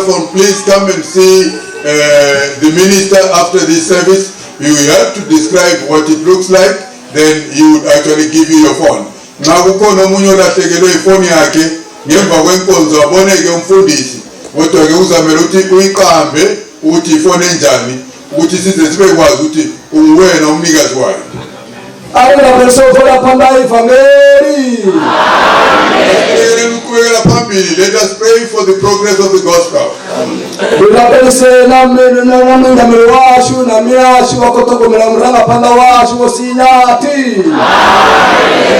phone, please come and see the minister after this service. You have to describe what it looks like, then he would actually give you your phone. Nxa kukhona omunye olahlekelwe ifoni yakhe ngemva kwenkonzo aboneke umfundisi, kodwa ke uzamele ukuthi uyiqambe ukuthi ifoni enjani ukuthi size sibekwazi ukuthi unguwena umnikazi wayo. A ri rabelise u bvela phanḓa ivangeli. Ukuqhubekela phambili, let us pray for the progress of the gospel. Ri rabelise na na muingameli washu na miyashu vha khou ṱhogomela murangaphanḓa washu Vho Sinyati.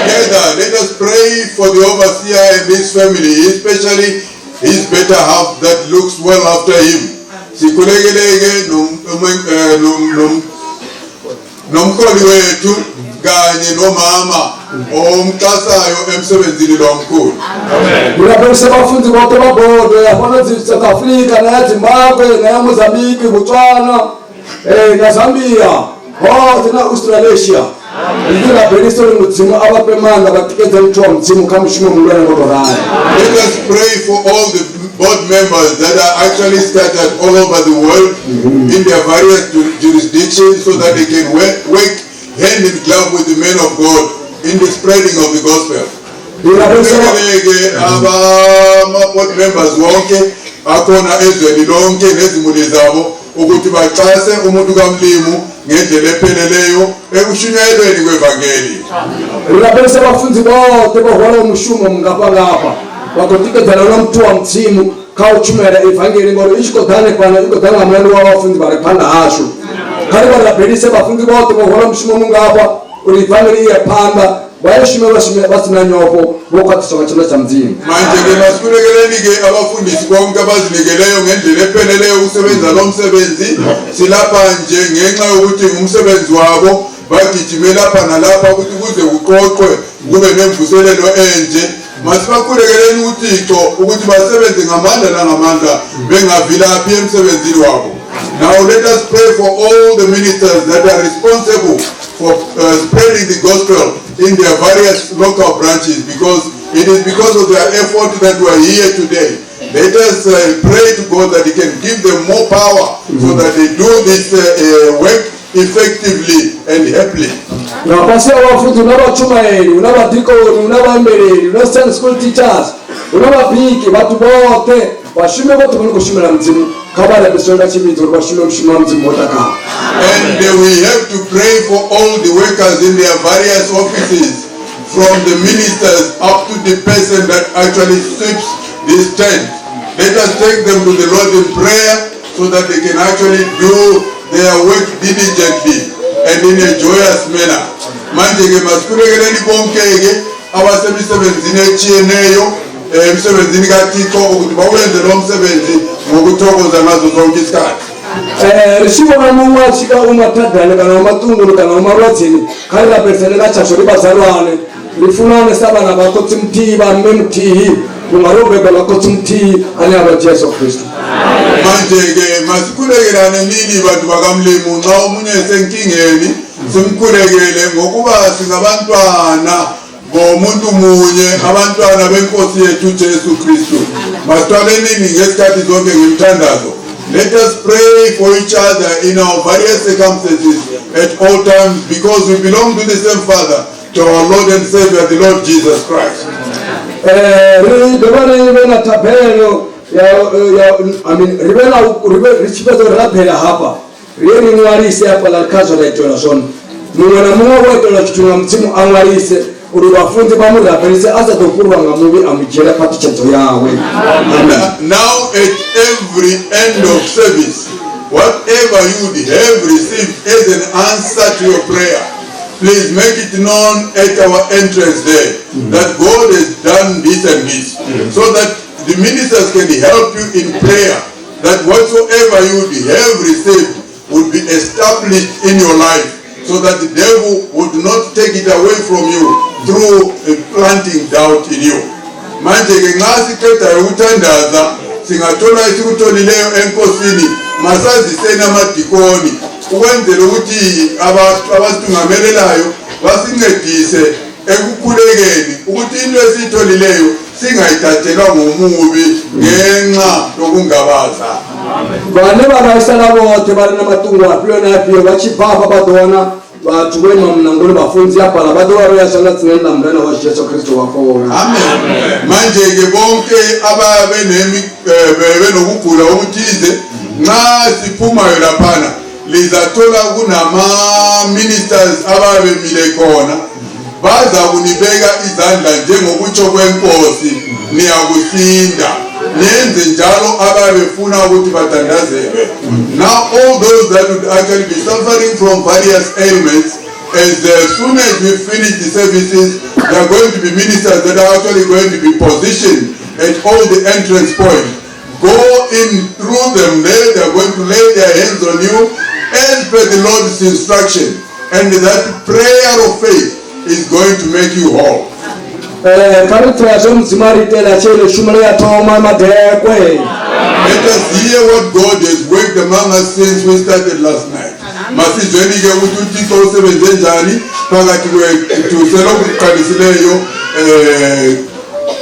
Together, let us pray for the overseer and his family, especially his better half that looks well after him. Sikhulekeleke nomholi wethu kanye nomama omxhasayo emsebenzini lo omkhulu. Ri rabelise vhafunzi vhoṱhe vha bodo ya fhano dzi South Africa na ya Zimbabwe na ya Mozambique, Botswana, na Zambia hoṱhe na Australasia. Ri rabelise uri Mudzimu a vha fhe maanḓa vha tikedze muthu wa Mudzimu kha mushumo muhulwane ngo to ralo. Let us pray for all the board members that are actually scattered all over the world in their various jurisdictions so that they can work hand in glove with the men of God in the spreading of the gospel. Ri rabelise Kulekeleke abama-board members wonke akhona ezweni lonke nezimuli zabo ukuthi baxhase umuntu kaMlimu ngendlela epheleleyo ekushunyayelweni kwevangeli. Ri rabelise vhafunzi vhoṱhe vho hwalaho mushumo mungafha ngafha vha khou tikedzana na muthu wa Mudzimu kha u tshumela ivangeli, ngori i tshi khou ḓa hanefhano i khou ḓa nga mulandu wa vhafunzi vha re phanḓa hashu. Kha ri vha rabelise vhafunzi vhoṱhe vho hwala mushumo mungafha uri ivangeli i ye phanḓa, vha ye shume vha shume vha si na nyofho vho khwaṱhiswa nga tshanḓa tsha Mudzimu. Manje-ke masikhulekeleni-ke abafundisi bonke abazinikeleyo ngendlela epheleleyo ukusebenza lo msebenzi. Silapha nje ngenxa yokuthi ngumsebenzi wabo, bagijime lapha nalapha ukuthi kuze kuqoqwe kube nemvuselelo enje. Masibakhulekeleni uThixo ukuthi basebenze ngamandla nangamandla bengavilaphi emsebenzini wabo. Now let us pray for all the ministers that are responsible for spreading the gospel in their various local branches, because it is because of their effort that we are here today. Let us pray to God that He can give them more power so that they do this work effectively and happily. Nga fhasi ha vhafunzi hu na vhatshumaeli, hu na vhadikoni, hu na vhaimeleli, hu na Sunday school teachers, hu na vhabiki, vhathu vhoṱhe vhashumi vhoṱhe vho no khou shumela Mudzimu kha vha rabelisiwe nga tshivhidzo uri vha shume mushumo wa Mudzimu wo takala. And we have to pray for all the workers in their various offices, from the ministers up to the person that actually sweeps this tent. Let us take them to the Lord in prayer so that they can actually do their work diligently and in a joyous manner. Manje-ke masikhulekeleni bonke-ke abasemisebenzini etshiyeneyo, emsebenzini kaThixo ukuthi bawenze lo msebenzi ngokuthokoza ngazo zonke isikhathi. Ri tshi vhona muṅwe a tshi ka u mathadani kana u maṱunguni kana u malwadzeni, kha ri rabelisane nga tshashu ri vhazalwane, ri funane sa vhana vha khotsi muthihi vha mme muthihi, vhunga ro bebwa nga khotsi muthihi ane a vha Jesu Kristu. Manje-ke masikhulekelane nini bantu bakaMlimu, nxa omunye esenkingeni simkhulekele ngokuba singabantwana bomuntu munye, abantwana benkosi yethu Jesu Kristu. Masithwalenini ngesikhathi zonke ngemthandazo. Let us pray for each other in our various circumstances at all times, because we belong to the same Father, to our Lord and Savior, the Lord Jesus Christ. Ri dovha ri vhe na thabelo ya, I mean, ri vhe na ri vhe ri tshi fhedza u rabela hafha ri ye ri ṅwalise hafhaḽa kha zwe ra itelwa zwone. Muṅwe na muṅwe wo itelwa tshithu nga Mudzimu a ṅwalise uri vhafunzi vha mu rabelise a sa ḓo fhurwa nga muvhi a mu dzhiela phaṱhutshedzo yawe. Amen. Now at every end of service, whatever you would have received as an answer to your prayer, please make it known at our entrance there that God has done this and this, so that the ministers can help you in prayer, that whatsoever you would have received would be established in your life, so that the devil would not take it away from you through planting doubt in you. Manje-ke nxa siqedayo ukuthandaza singathola esikutholileyo enkosini, masaziseni amadikoni ukwenzela ukuthi abasitungamelelayo basincedise ekukhulekeni ukuthi into esiyitholileyo. Singayithathelwa ngomubi ngenxa yokungabaza. Vhane vha vhaisala vhoṱhe vha re na maṱungu afhio na afhio vha tshi bva hafha vha ḓo wana vhathu vho ima muṋangoni vhafunzi hafhaḽa vha ḓo vha vhea zwanḓa dzinani ḽa Murena washu Jesu Kristo wa fhola. Amen. Manje-ke bonke ababe benokugula okuthize, nxa siphumayo laphana lizathola kunama-ministers ababemile khona, bazakunibeka izandla njengokutsho kwenkosi, niyakusinda. Nenze njalo ababefuna ukuthi bathandazelwe. Now all those that would actually be suffering from various ailments, as soon as we finish the services, there are going to be ministers that are actually going to be positioned at all the entrance points. Go in through them there. They are going to lay their hands on you as per the Lord's instruction, and that prayer of faith is going to make you whole. Kha ri pfea zwe Mudzimu a ri itela tshe tshumelo ya thoma madekwe. Let us hear what God has worked among us since we started last night. Masizweni-ke ukuthi uThixo usebenze njani phakathi kwethu selokhu siqalisileyo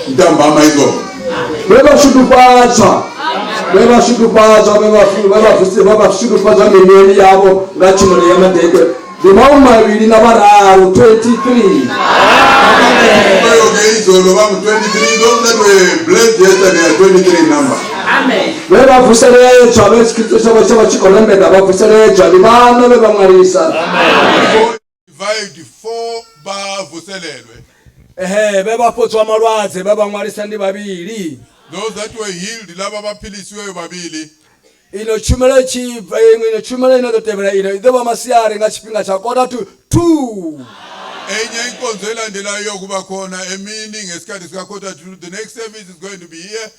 ntambama izolo. Vhe vha shudufhadzwa, vhe vha shudufhadzwa, vhe vha vhe vha shudufhadzwa mivhili yavho nga tshumelo ya madekwe ndi 23. 23. Izolo bangu-23. Those that were blessed yesterday are 23 number. Vhe vha vuseledzwa, vhe tshikristo tshavho tsha vha tshi khou lembedza vha vuseledzwa ndi vhana vhe vha ṅwalisa. Revived four, bavuselelwe. Ehe, vhe vha fhodzwa malwadze vhe vha ṅwalisa ndi vhavhili. Those that were healed, laba abaphilisiweyo babili. Ino tshumelo tshi ino tshumelo ino ḓo tevhela ino i ḓo vha masiari nga tshifhinga tsha 1:45. Enye inkonzo elandelayo yokuba khona emini ngesikhathi sika 1:45. The next service is going to be here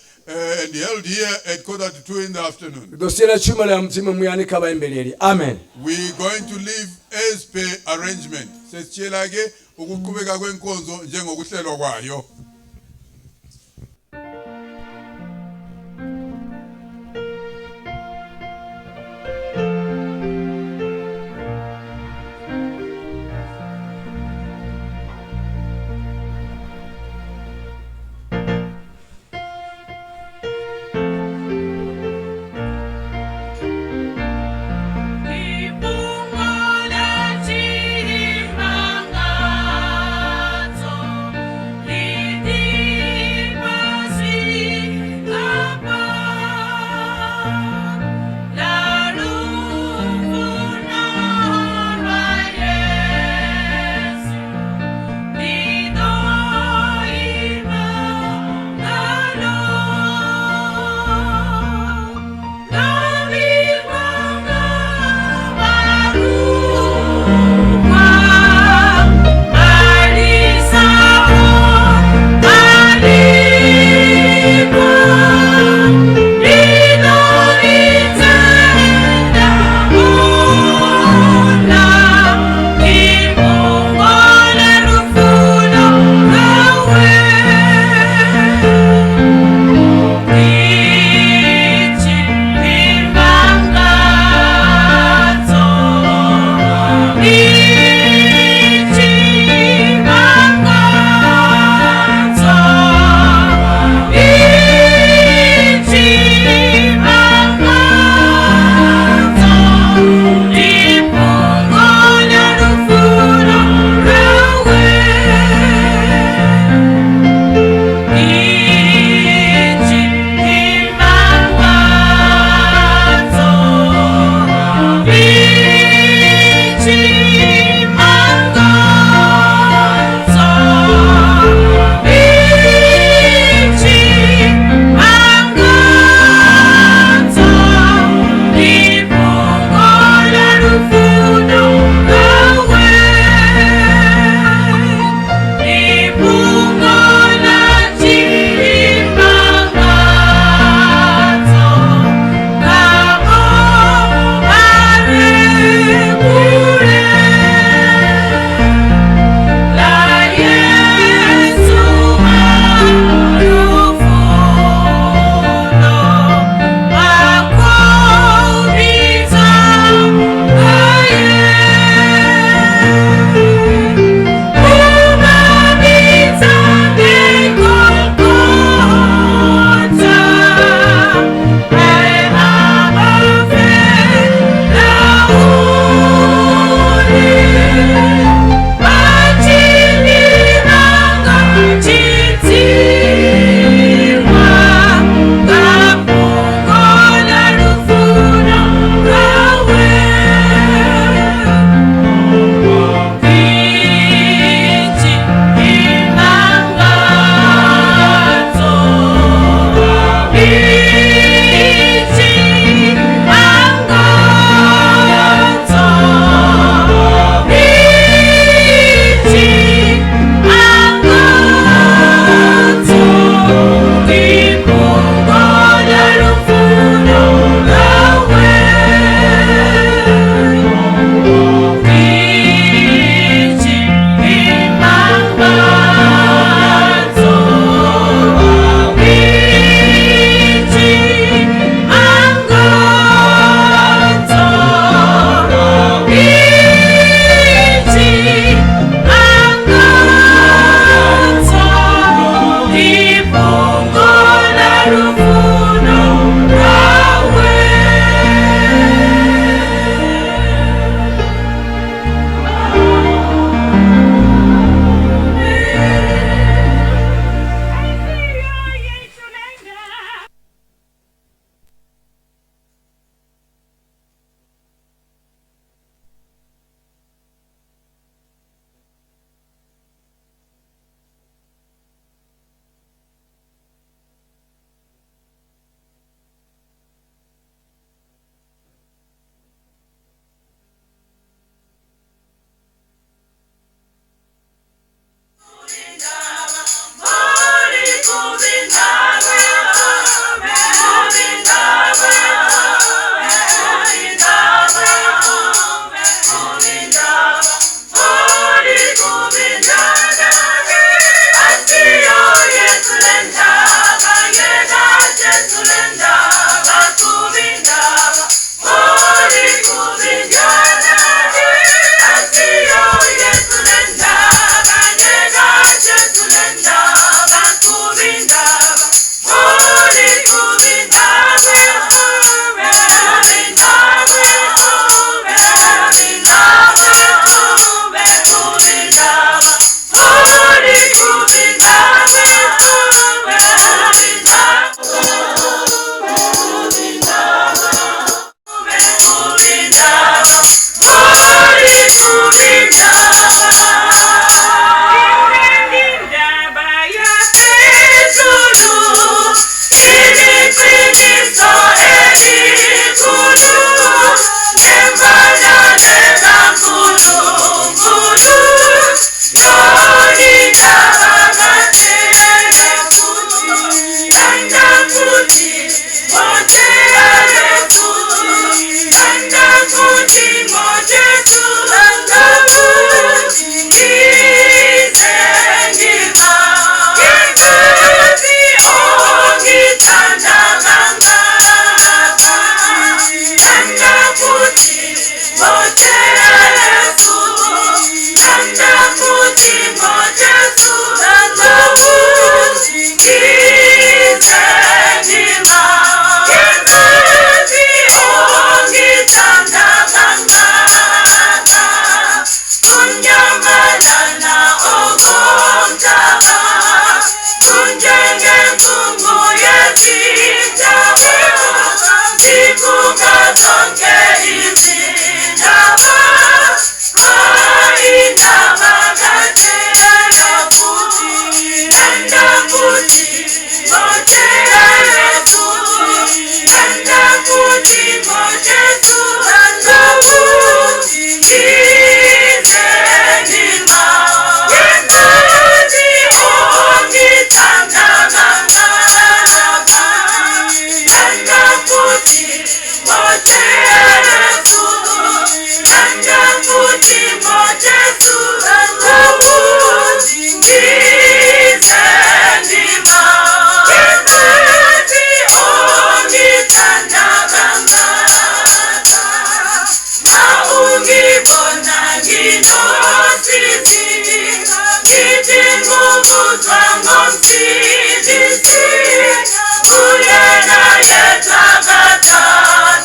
and held here at 1:45 in the afternoon. Ri ḓo siela tshumelo ya Mudzimu muyani kha vhaimbeleli. Amen. We're going to leave as per arrangement. Sesitshela ke ukuqhubeka kwenkonzo njengokuhlelwa kwayo. Ndi fhungo ḽa tshimangadzo ḽi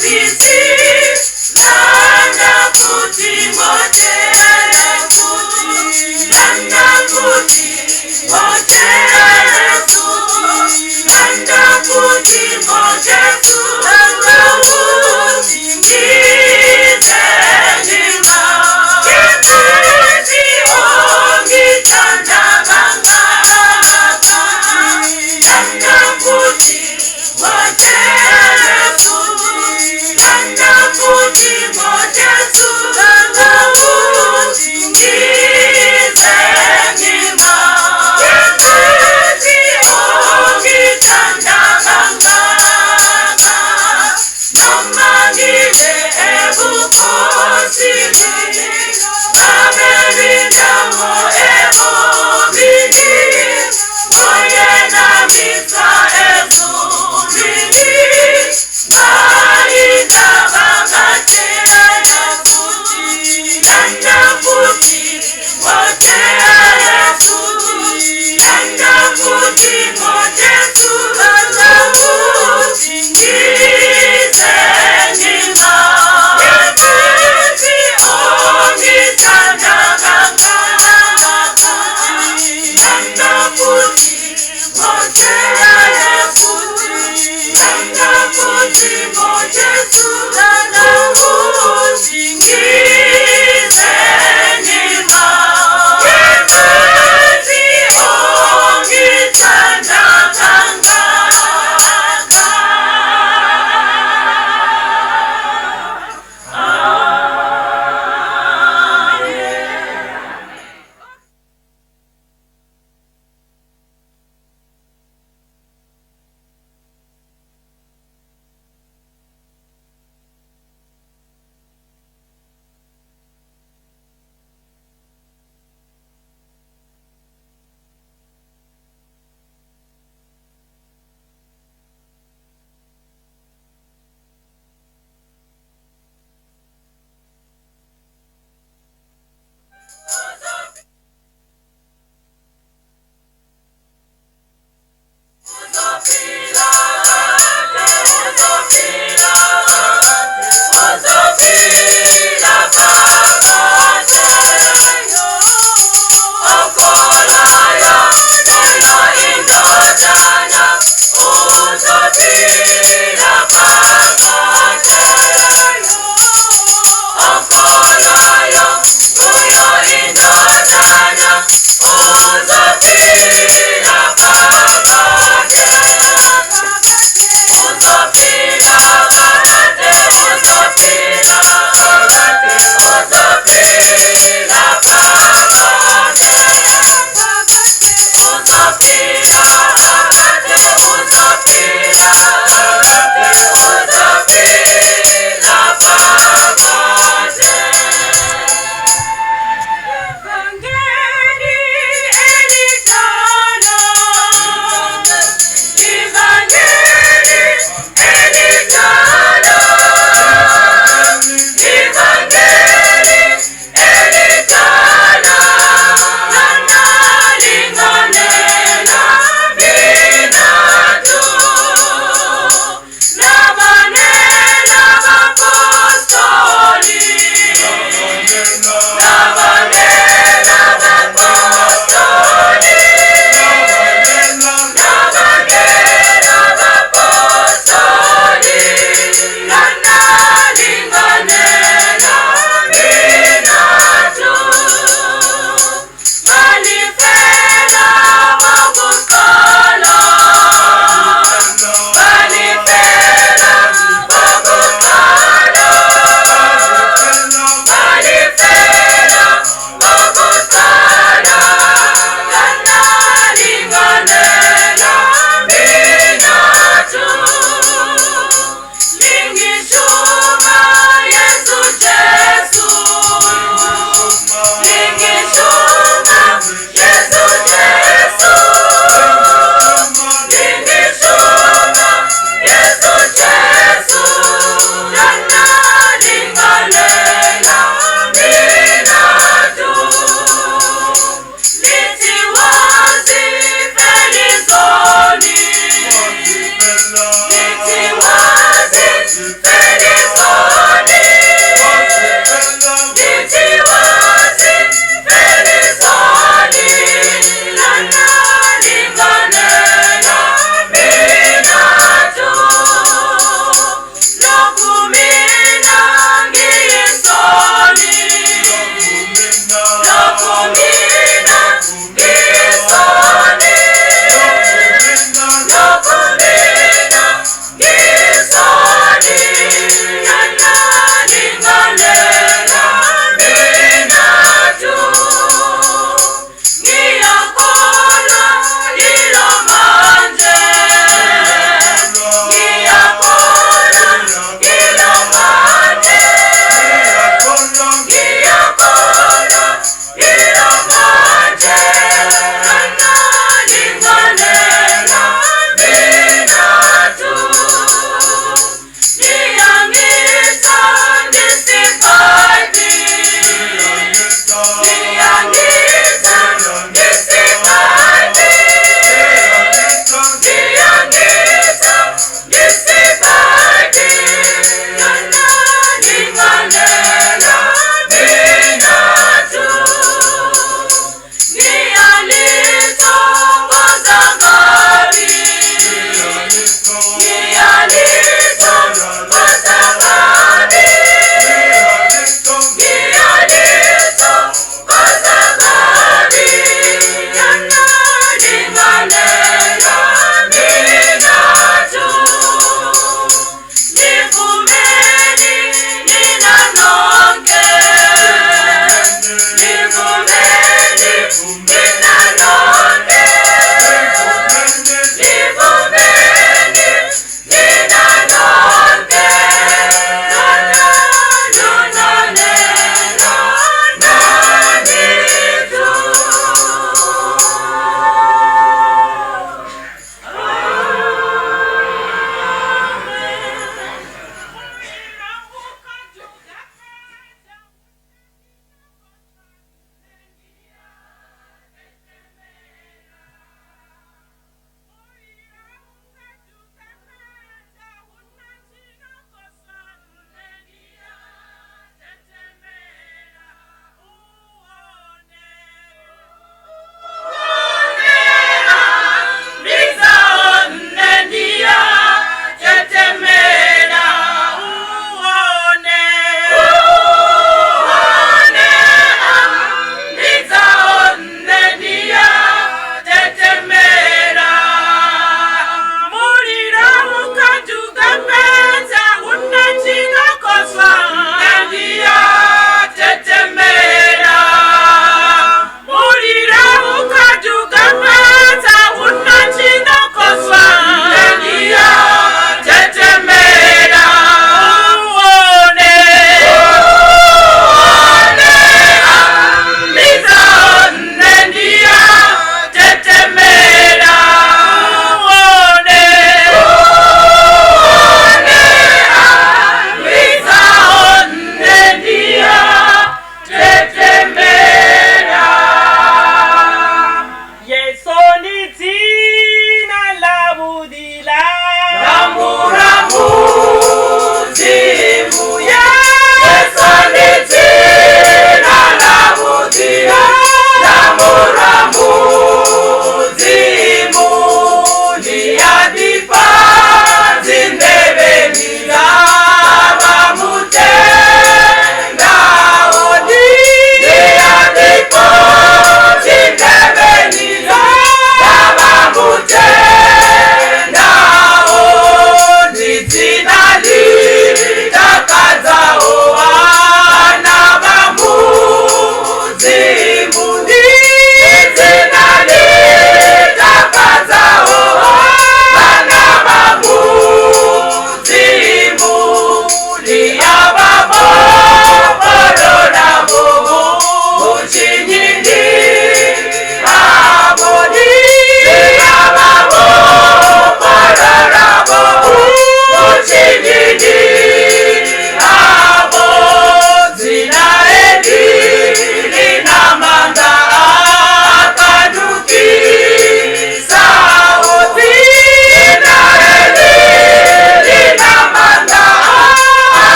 This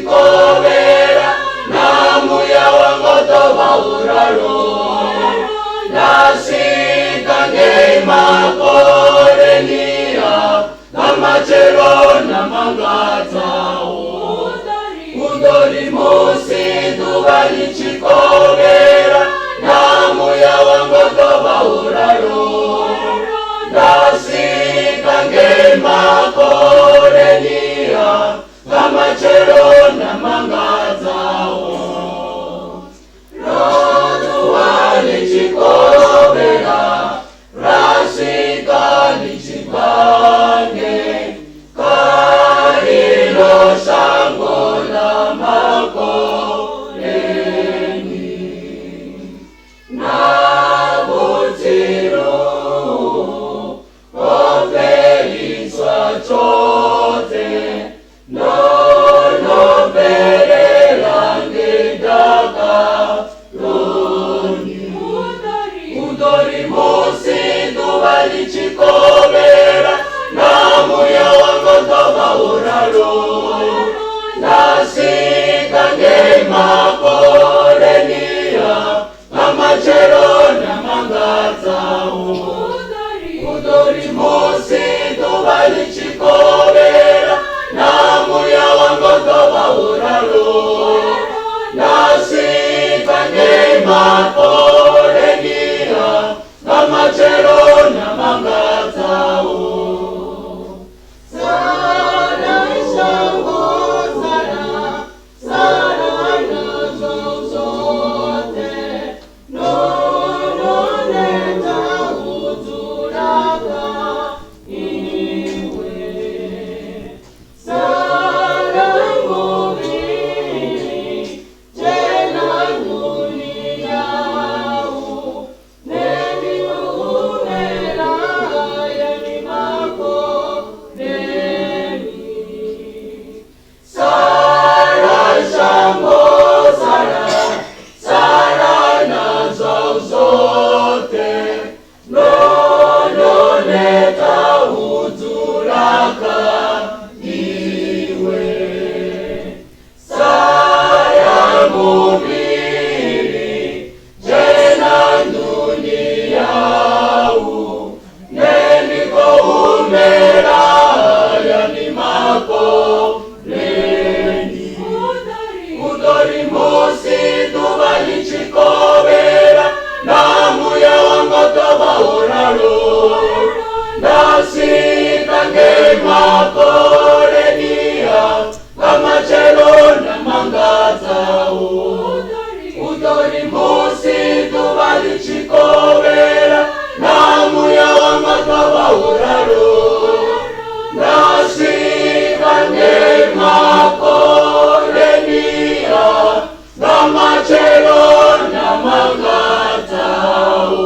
tshikovhela na muya wanga u ḓo vha u ralo. Nda swika ngei makolenia nga matsheloni a mangadzaho. Hu ḓo ri musi ḓuvha ḽi tshi kovhela na muya wanga u ḓo vha u ralo. Nda swika ngei makolenia nga matsheloni a mangadzaho. Ro ṱuwa ḽi tshi kovhela ra swika ḽi tshi bva ngei kha iḽo shango ḽa makoleni. Na vhutsilu ho fheliswa tshoṱhe, ndo no fhelela ngei dakaloni. Hu ḓo ri musi ḓuvha ḽi tshi kovhela na muya wanga u ḓo vha u ralo. Nda swika ngei makolenia nga matsheloni a mangadzaho. Hu ḓo ri musi ḓuvha ḽi tshi kovhela na muya wanga u ḓo vha u ralo. Nda swika ngei makolenia nga matsheloni a mangadzaho. Sala shango sala, sala nazwo zwoṱhe, ndo no neta u dzula kha iwe. Sala muvhili, dzhena nḓuni yau, nṋe ndi humela hayani makoleni. Sala shango sala, sala nazwo zwoṱhe, ndo no neta u dzula kha iwe. Sala muvhili, dzhena nḓuni yau, nṋe ndi khou humela hayani makoleni. Hu ḓo ri musi ḓuvha ḽi tshi kovhela na muya wanga u ḓo vha u ralo. Nda swika ngei makolenia nga matsheloni a mangadzaho. Hu ḓo ri musi ḓuvha ḽi tshi kovhela na muya wanga u ḓo vha u ralo. Nda swika ngei makolenia nga matsheloni a mangadzaho.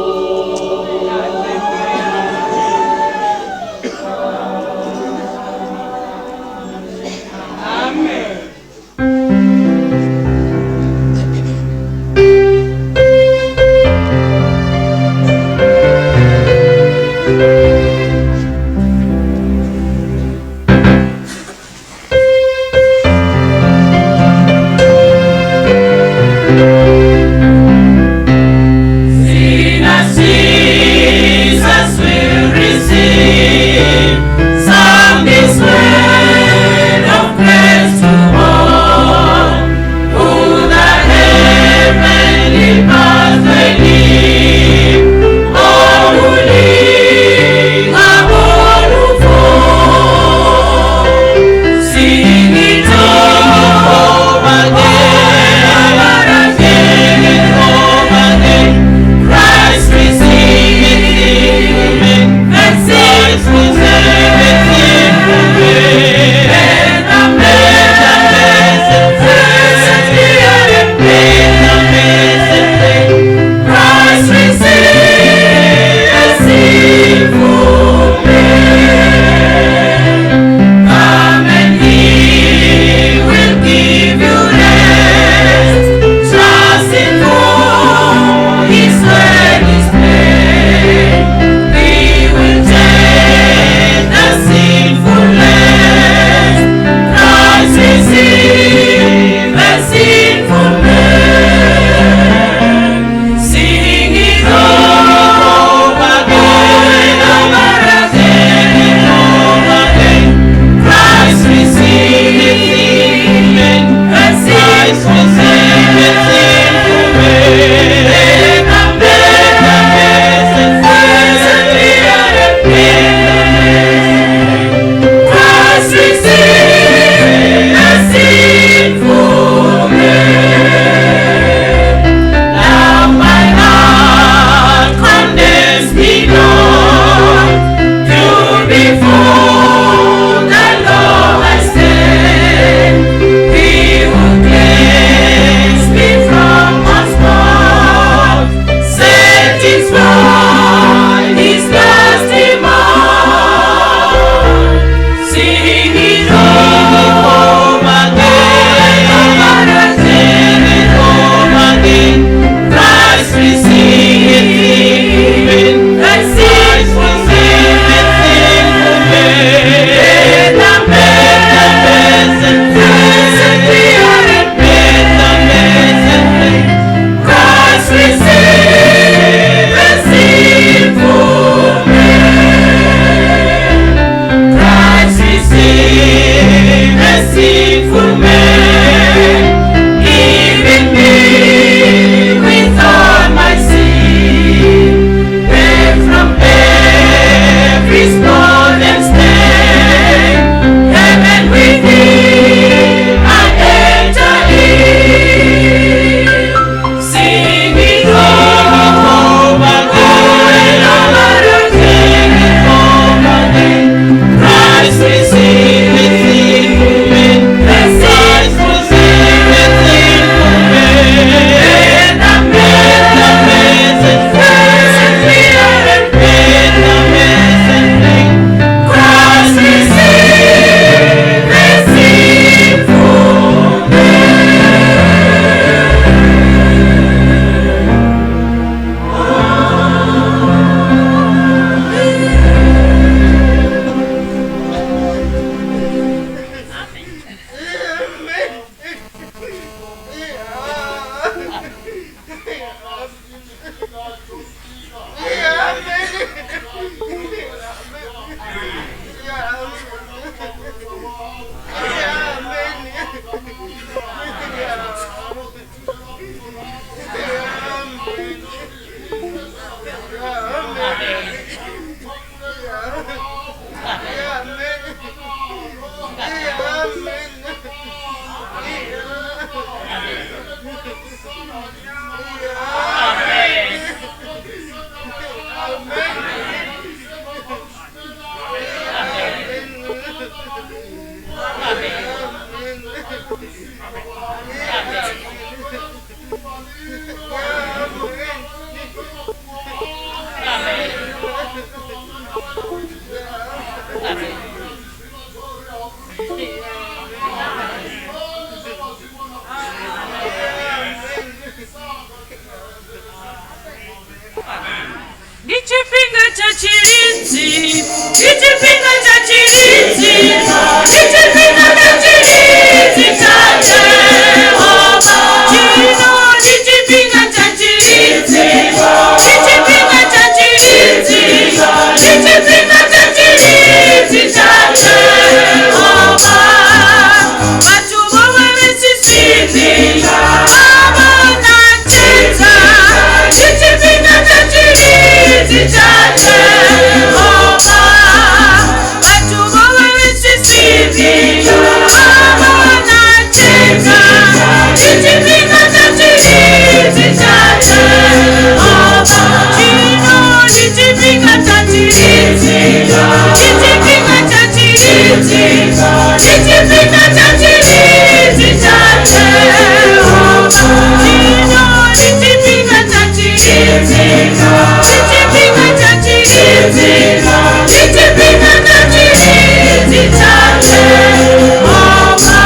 Ndi tshifhinga tsha tshilidzi, ndi tshifhinga tsha tshilidzi, ndi tshifhinga tsha tshilidzi tsha Jehova. Tshino ndi tshifhinga tsha tshilidzi, ndi tshifhinga tsha tshilidzi, ndi tshifhinga tsha tshilidzi tsha Jehova. Vhathu vho vha vhe swiswini, vha vhona tshedza. Ndi tshifhinga tsha tshilidzi tsha Jehova. Vhathu vho vha vhe swiswini, vha vhona tshedza. Ndi tshifhinga tsha tshilidzi tsha Jehova. Tshino ndi tshifhinga tsha tshilidzi, ndi tshifhinga tsha tshilidzi, ndi tshifhinga tsha tshilidzi tsha Jehova. Tshino ndi tshifhinga tsha tshilidzi, ndi tshifhinga tsha tshilidzi, ndi tshifhinga tsha tshilidzi tsha Jehova.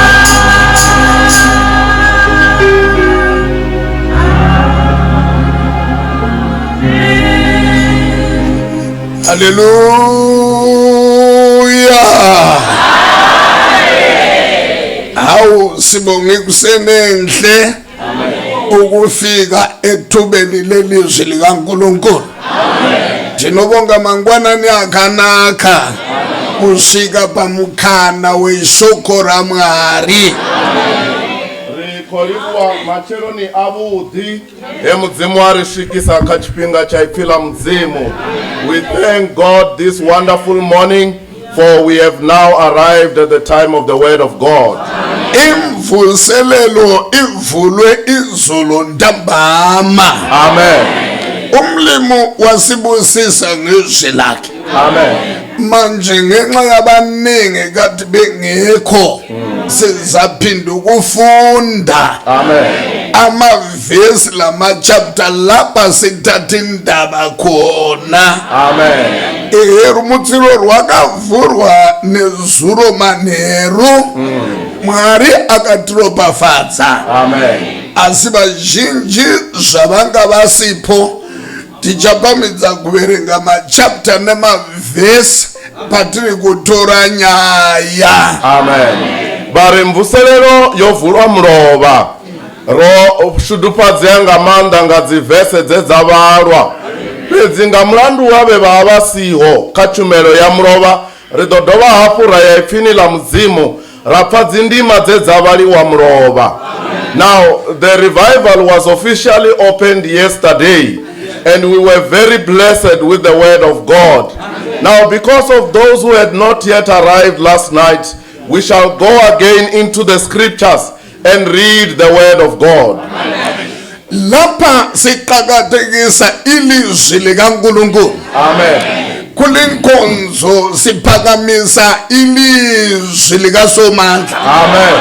Haleluya. Hawu sibonga ikuseni enhle ukufika ethubeni lelizwi likaNkulunkulu. Ndinobonga mangwanani akanaka kusvika pamukana weshoko raMwari. Ri khou livhuwa matsheloni avhuḓi he Mudzimu a ri swikisa kha tshifhinga tsha ipfi ḽa Mudzimu. We thank God this wonderful morning for we have now arrived at the time of the word of God. Imvuselelo ivulwe izolo ntambama. Amen. Umlimu wasibusisa ngezwi lakhe. Amen. Manje ngenxa yabaningi kade bengekho sizaphinda ukufunda Amen. amavesi lama-chapter lapha sithatha indaba khona. Amen. Ehe, rumutsiro rwakavhurwa nezuro manheru, Mwari akatiropafadza. Amen. Asi vazhinji zvavanga vasipo, tichapamidza kuverenga machapter nemavhesi patiri kutora nyaya. Amen. Vha ri mvuselelo yo vulwa mulovha ro shudufhadzea nga maanḓa nga dzivese dze dza vhalwa, fhedzi nga mulandu wa vhe vha vha siho kha tshumelo ya mulovha, ri ḓo dovha hafhu ra ya ipfini ḽa Mudzimu ra pfa dzindima dze dza vhaliwa mulovha. Now the revival was officially opened yesterday and we were very blessed with the word of God. Now because of those who had not yet arrived last night, we shall go again into the scriptures and read the word of God. Lapha siqakathekisa ilizwi likaNkulunkulu. Amen. Kulenkonzo siphakamisa ilizwi likaSomandla. Amen.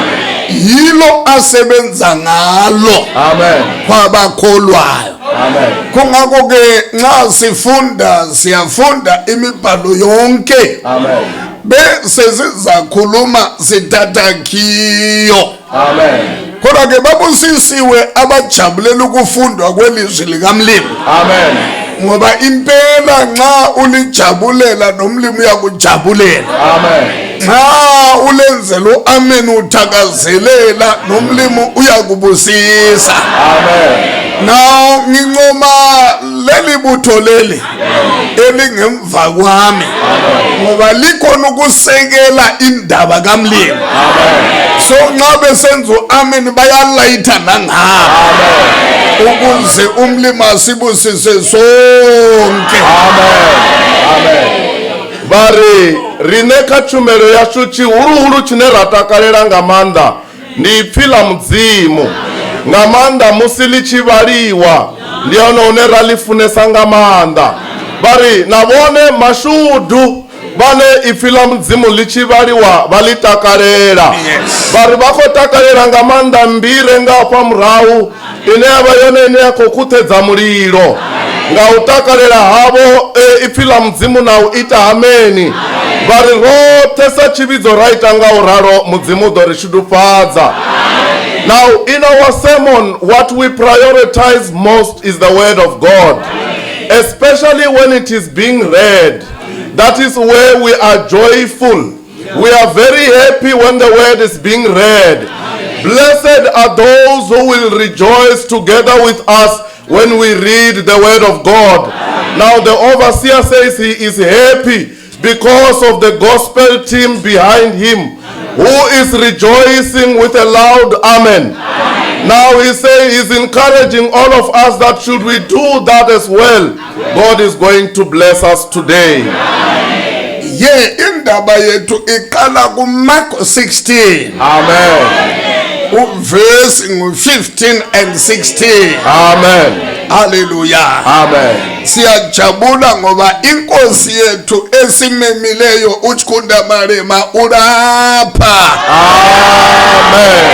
Yilo asebenza ngalo Amen. kwabakholwayo. Amen. Kungakho ke nxa sifunda siyafunda imibhalo yonke. Amen. Bese sizakhuluma sithatha kiyo. Amen. Kodwa ke babusisiwe abajabulela ukufundwa kwelizwi likaMlimi. Amen. Ngoba impela nxa ulijabulela nomlimi uyakujabulela. Amen. Nxa ulenzela uamen uthakazelela nomlimi uyakubusisa. Amen. Now ngincoma leli butho leli elingemva kwami ngoba likhona ukusekela indaba kaMlimi. Amen. So nxa besenza uamen bayalayitha nangapha ukuze umlimi asibusise sonke. Amen. Amen. Vha ri riṋe kha tshumelo yashu tshihuluhulu tshine ra takalela nga maanḓa ndi ipfi ḽa Mudzimu. Nga maanḓa musi ḽi tshi vhaliwa ndi hone hune ra ḽi funesa nga maanḓa. Vha ri na vhone mashudu vhane ipfi ḽa Mudzimu ḽi tshi vhaliwa vha ḽi takalela. Vha ri vha khou takalela nga maanḓa mmbi i re nga hafha murahu ine ya vha yone ine ya khou khuṱhedza mulilo. Nga u takalela havho e, ipfi ḽa Mudzimu na u ita ameni. Vha ri roṱhe sa tshivhidzo ra ita nga u ralo Mudzimu u ḓo ri shudufhadza. Now in our sermon what we prioritize most is the word of God, especially when it is being read. That is where we are joyful. We are very happy when the word is being read. Blessed are those who will rejoice together with us when we read the word of God. Now the overseer says he is happy because of the gospel team behind him who is rejoicing with a loud amen. Now he says he's encouraging all of us that should we do that as well, God is going to bless us today. Ye indaba yethu iqala kuMark 16. Amen. Uverse ngu-15 and 16. Amen. Haleluya. Amen. Siyajabula ngoba inkosi yethu esimemileyo uChikunda Malema ulapha. Amen.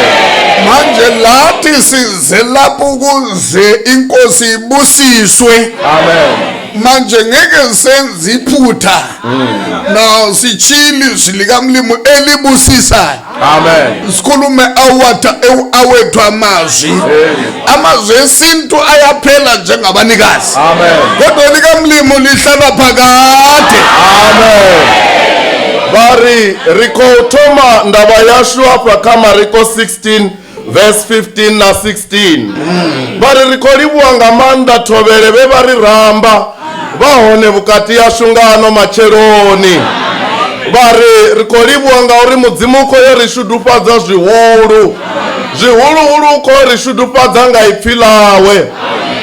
Manje lathi size lapho ukuze inkosi ibusiswe. Amen. Manje ngeke senze iphutha. Now sitshili izwi likaMlimu elibusisayo. Amen. Sikhulume awatha awethu amazwi. Amazwi esintu ayaphela njengabanikazi. Amen. Kodwa likaMlimu lihlala phakade. Amen. Vha ri ri khou thoma ndavha yashu afha kha Mariko 16 verse 15 na 16. Vha ri ri khou livhuwa nga maanḓa thovhele vhe vha ri ramba vha hone vhukati yashu nga ano matsheloni. Vha ri ri khou livhuwa ngauri Mudzimu u khou yo ri shudufhadza zwihulu. Zwihuluhulu u khou ri shudufhadza nga ipfi ḽawe.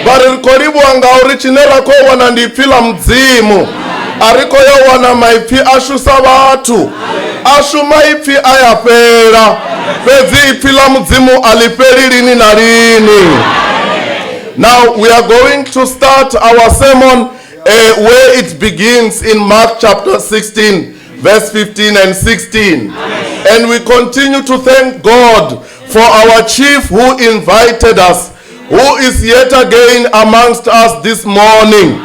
Vha ri ri khou livhuwa ngauri tshine ra khou wana ndi ipfi ḽa Mudzimu. A ri khou yo wana maipfi ashu sa vhathu. Ashu maipfi a ya fhela, fhedzi ipfi ḽa Mudzimu a ḽi fheli lini na lini. Now we are going to start our sermon where it begins in Mark chapter 16 verse 15 and 16. And we continue to thank God for our chief who invited us, who is yet again amongst us this morning.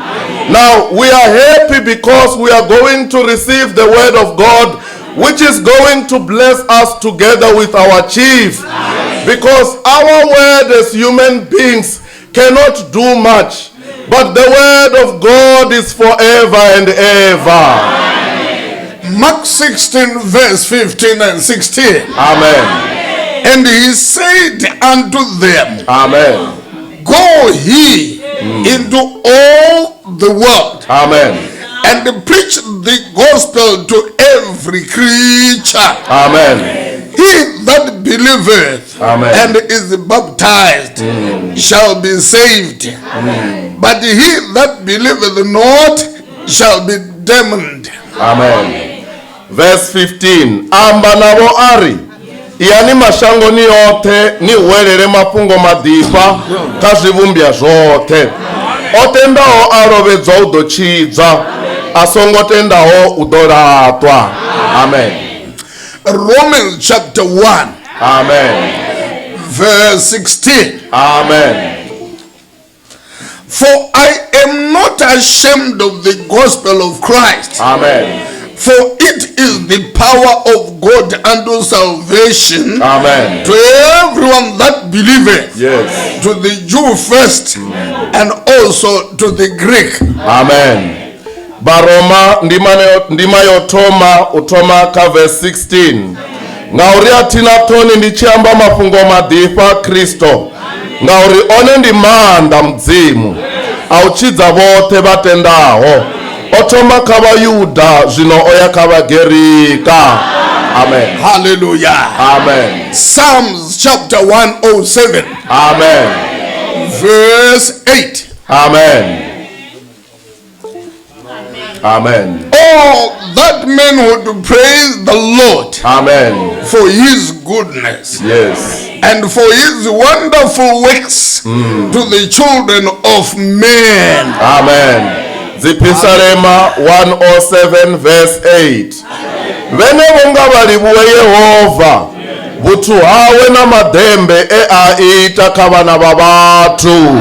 Now we are happy because we are going to receive the word of God, which is going to bless us together with our chief. Because our word as human beings cannot do much, but the word of God is forever and ever. Mark 16 verse 15 and 16. Amen. And he said unto them, Amen. Go ye into all the world. Amen. And preach the gospel to every creature. Amen. He that believeth Amen. and is baptized shall be saved. But he that believeth not shall be damned. Amen. Verse 15. Amba navho a ri, Iyani mashangoni oṱhe ni huwelele mafhungo maḓifha kha zwivhumbwa zwoṱhe. O tendaho a lovhedzwa u ḓo tshidzwa, a songo tendaho u ḓo laṱwa. Amen. Romans chapter 1 Amen. verse 16. Amen. For I am not ashamed of the gospel of Christ. Amen. For it is the power of God unto salvation. Amen. To everyone that believeth. Yes. To the Jew first and also to the Greek. Amen. Baroma ndima yo thoma u thoma kha verse 16. Ngauri a thina ṱhoni ndi tshi amba mafhungo maḓifha Kristo, ngauri one ndi maanḓa Mudzimu a u tshidza vhoṱhe vha tendaho. O thoma kha Vhayuda, zwino o ya kha Vhagerika. Amen. Hallelujah. Amen. Psalms chapter 107 Amen. verse 8. Amen. Amen. Oh, that men would praise the Lord. Amen. For his goodness. Yes. And for his wonderful works to the children of men. Amen. Dziphisalema 107 verse 8. Vhenevho nga vha livhuwe Yehova vhuthu hawe na maḓembe e a ita kha vhana vha vhathu.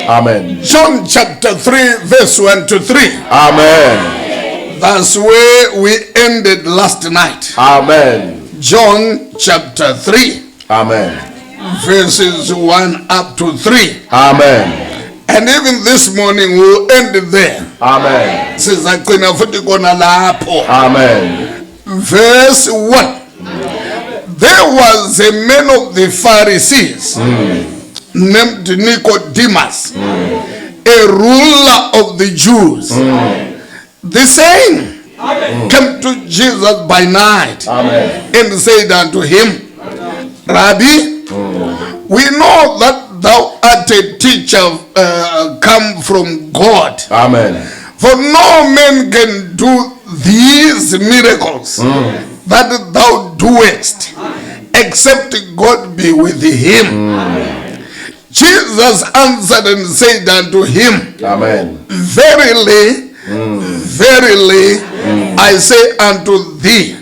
Amen. John chapter 3 verse 1 to 3. Amen. That's where we ended last night. Amen. John chapter 3. Amen. Verses 1 up to 3. Amen. And even this morning we'll end there. Amen. Sizagcina futhi kona lapho. Amen. Verse 1. There was a man of the Pharisees named Nicodemus, a ruler of the Jews. The same came to Jesus by night. Amen. And said unto him, Rabbi, we know that thou art a teacher come from God. Amen. For no man can do these miracles that thou doest, except God be with him. Jesus answered and said unto him, Amen. Verily, verily, I say unto thee,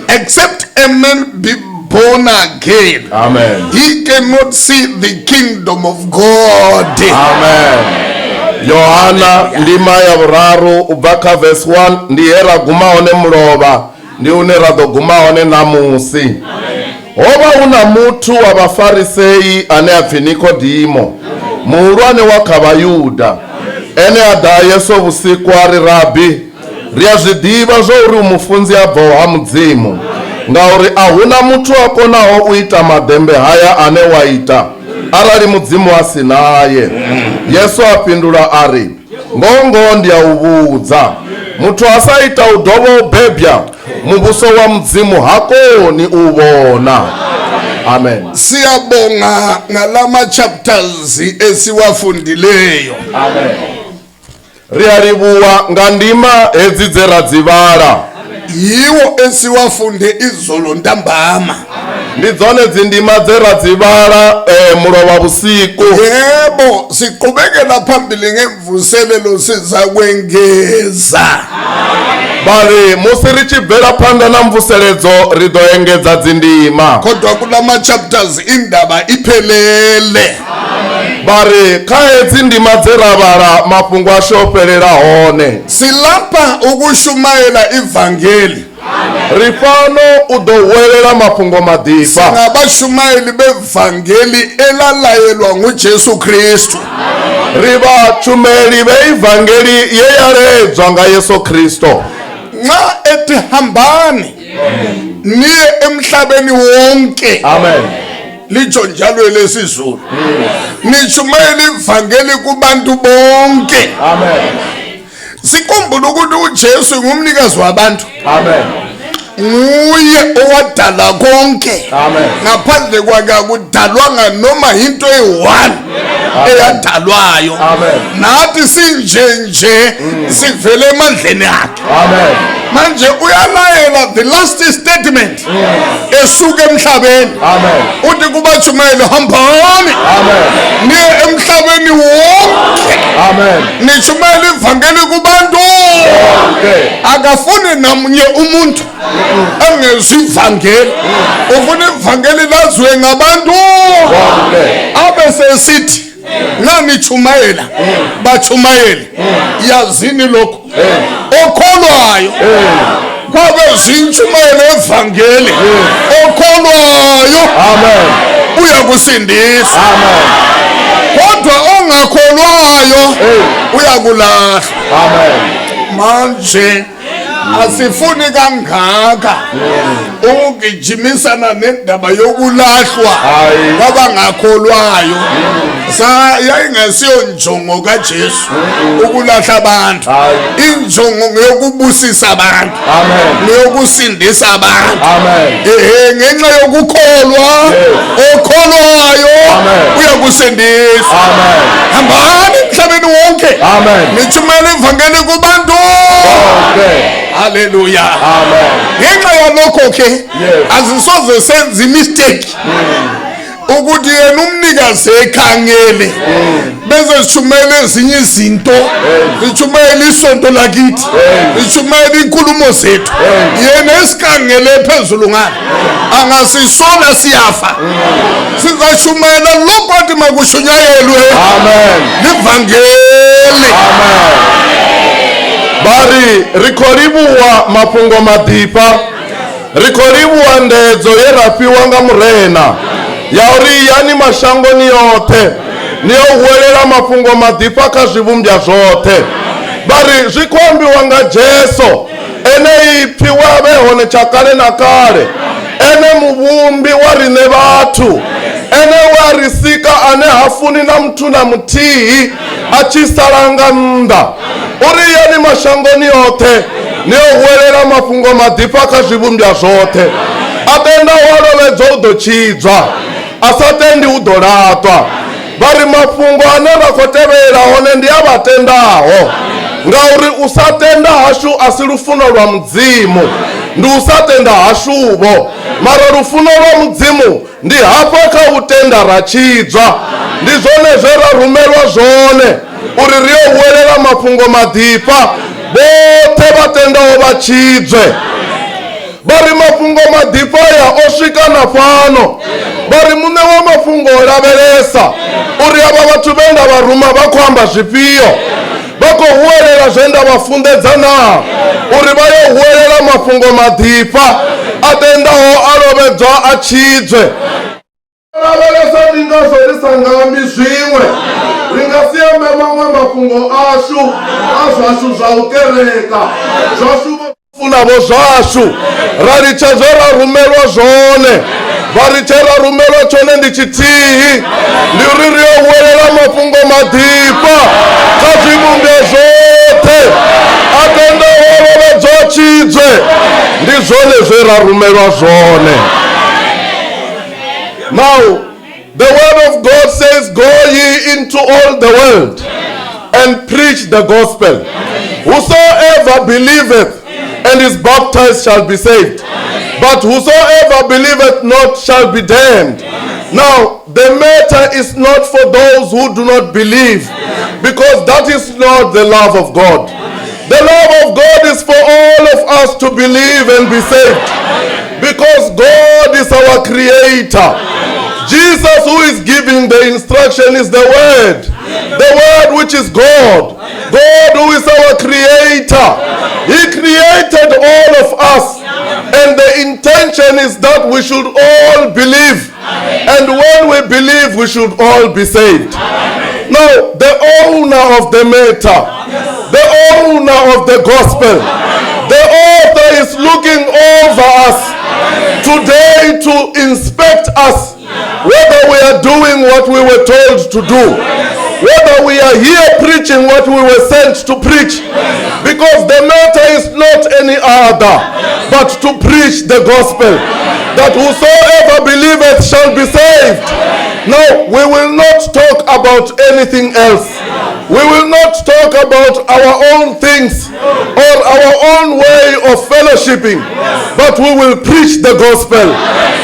except a man be born again, Amen. he cannot see the kingdom of God. Amen. Yohana ndima ya vhuraru u bva kha verse 1 ndi he ra guma hone mulovha ndi hune ra ḓo guma hone ṋamusi. Ho vha hu na muthu wa vhafarisei ane a pfi Nikodimo, muhulwane wa kha Vhayuda. Ene a ḓa Yesu vhusiku a ri, Rabi, ri a zwi ḓivha zwa uri u mufunzi a bvaho ha Mudzimu, ngauri a huna muthu a konaho u ita maḓembe haya ane wa ita arali Mudzimu a si naye. Yesu a fhindula a ri, Ngoho ngoho ndi a u vhudza, muthu a sa ita u dovha u bebya, muvhuso wa Mudzimu ha koni u vhona. Amen. Siyabonga ngalama chapters esiwafundileyo. Amen. Ri a livhuwa nga ndima hedzi dze ra dzi vhala. Yiwo esiwafunde izolo ntambama. Ndi dzone dzi ndima dze ra dzi vhala mulovha vhusiku. Yebo, siqhubekela phambili ngemvuselelo sizakwengeza. Vha ri musi ri tshi bvela phanḓa na mvuseledzo ri ḓo engedza dzindima. Kodwa kulama chapters indaba iphelele. Vha ri kha hedzi ndima dze ra vhala mafhungo ashu o fhelela hone. Silapha ukushumayela ivangeli. Ri fhano u ḓo huwelela mafhungo maḓifha. Singabashumayeli bevangeli elalayelwa nguJesu Kristu. Ri vhatshumeli vhe ivangeli ye ya ledzwa nga Yesu Kristo. Nxa ethi hambani niye emhlabeni wonke. Amen. Litsho njalo elesiZulu. Nishumayele ivangeli kubantu bonke. Amen. Sikhumbule ukuthi uJesu ngumnikazi wabantu. Amen. Nguye owadala konke. Amen. Ngaphandle kwakhe akudalwanga noma into eyi-one eyadalwayo. Amen. Nathi sinje nje sivele emandleni akhe. Amen. Manje uyalayela the last statement esuka emhlabeni. Amen. Uthi kubatshumayeli hambani. Amen. Niye emhlabeni wonke. Amen. Nishumayele ivangeli kubantu. Okay. Akafuni namunye umuntu engezwa ivangeli. Ufuna ivangeli laziwe ngabantu. Bonke. Abe sesithi nxa nichumayela bachumayele yazini lokho okholwayo kwabe zintshumayelo evangeli okholwayo Amen. uyakusindiswa. Amen. Kodwa ongakholwayo uyakulahlwa. Amen. Manje asifuni kangaka ukugijimisana nendaba yokulahlwa kwabangakholwayo. Yayingesiyo njongo kaJesu ukulahla abantu. Injongo ngeyokubusisa abantu. Amen. Ngeyokusindisa abantu. Amen. Ehe, ngenxa yokukholwa okholwayo Amen. uyakusindiswa. Amen. Hambani Emhlabeni wonke. Amen. Nitshumayele ivangeli kubantu. Bonke. Haleluya. Amen. Ngenxa yalokho ke azisoze senze imistake ukuthi yena umnikazi ekhangele bese sishumayela ezinye izinto, sishumayela isonto lakithi, sishumayela inkulumo zethu, yena esikhangele phezulu ngalo angasisola siyafa. Sizashumayela lokho athi makushunyayelwe. Amen. Livangeli. Vha ri ri khou livhuwa mafhungo maḓifha, ri khou livhuwa ndedzo ye ra fhiwa nga murena ya uri yani mashangoni yoṱhe ni yo huwelela mafhungo maḓifha kha zwivhumbwa zwoṱhe. Vha ri zwi khou ambiwa nga Jesu, ene ipfi wa vhe hone tsha kale na kale, ene muvhumbi wa riṋe vhathu, ene we a ri sika, ane ha funi na muthu na muthihi a tshi sala nga nnḓa. Uri yani mashangoni yoṱhe ni yo huwelela mafhungo maḓifha kha zwivhumbwa zwoṱhe. A tenda wa lovhedzwa u ḓo tshidzwa, a sa tendi u ḓo laṱwa. Vha ri mafhungo ane ra khou tevhelela hone ndi a vha tendaho, ngauri u sa tenda hashu a si lufuno lwa Mudzimu, ndi u sa tenda hashuvho. Mara lufuno lwa Mudzimu ndi hafha kha u tenda ra tshidzwa. Ndi zwone zwe ra rumelwa zwone, uri ri yo huwelela mafhungo maḓifha, vhoṱhe vha tendaho vha tshidzwe. Vha ri mafhungo maḓifha aya o swika na fhano. Vha ri muṋe wa mafhungo o lavhelesa uri avha vhathu vhe nda vha ruma vha khou amba zwifhio, vha khou huwelela zwe nda vha funḓedza naa, uri vha yo huwelela mafhungo maḓifha, a tendaho a lovhedzwa a tshidzwe. Lavhelesa, ndi ngazwo ri sa nga ambi zwiṅwe, ri nga si ambe maṅwe mafhungo ashu a zwashu zwa u kereka zwashu funavho zwashu, ra litsha zwe ra rumelwa zwone. Vha ri tshe ra rumelwa tshone ndi tshithihi, ndi uri ri yo huwelela mafhungo maḓifha kha zwivhumbwa zwoṱhe, a tendaho a lovhedzwa a tshidzwe. Ndi zwone zwe ra rumelwa zwone. Now, the word of God says, go ye into all the world and preach the gospel. Whosoever believeth and is baptized shall be saved, but whosoever believeth not shall be damned. Now, the matter is not for those who do not believe, because that is not the love of God. The love of God is for all of us to believe and be saved, because God is our creator. Jesus, who is giving the instruction, is the Word. The Word which is God. God who is our creator. He created all of us. And the intention is that we should all believe. And when we believe, we should all be saved. Now, the owner of the matter, the owner of the gospel, the author is looking over us today to inspect us whether we are doing what we were told to do, whether we are here preaching what we were sent to preach, because the matter is not any other but to preach the gospel, that whosoever believeth shall be saved. Now, we will not talk about anything else. We will not talk about our own things or our own way of fellowshipping, but we will preach the gospel,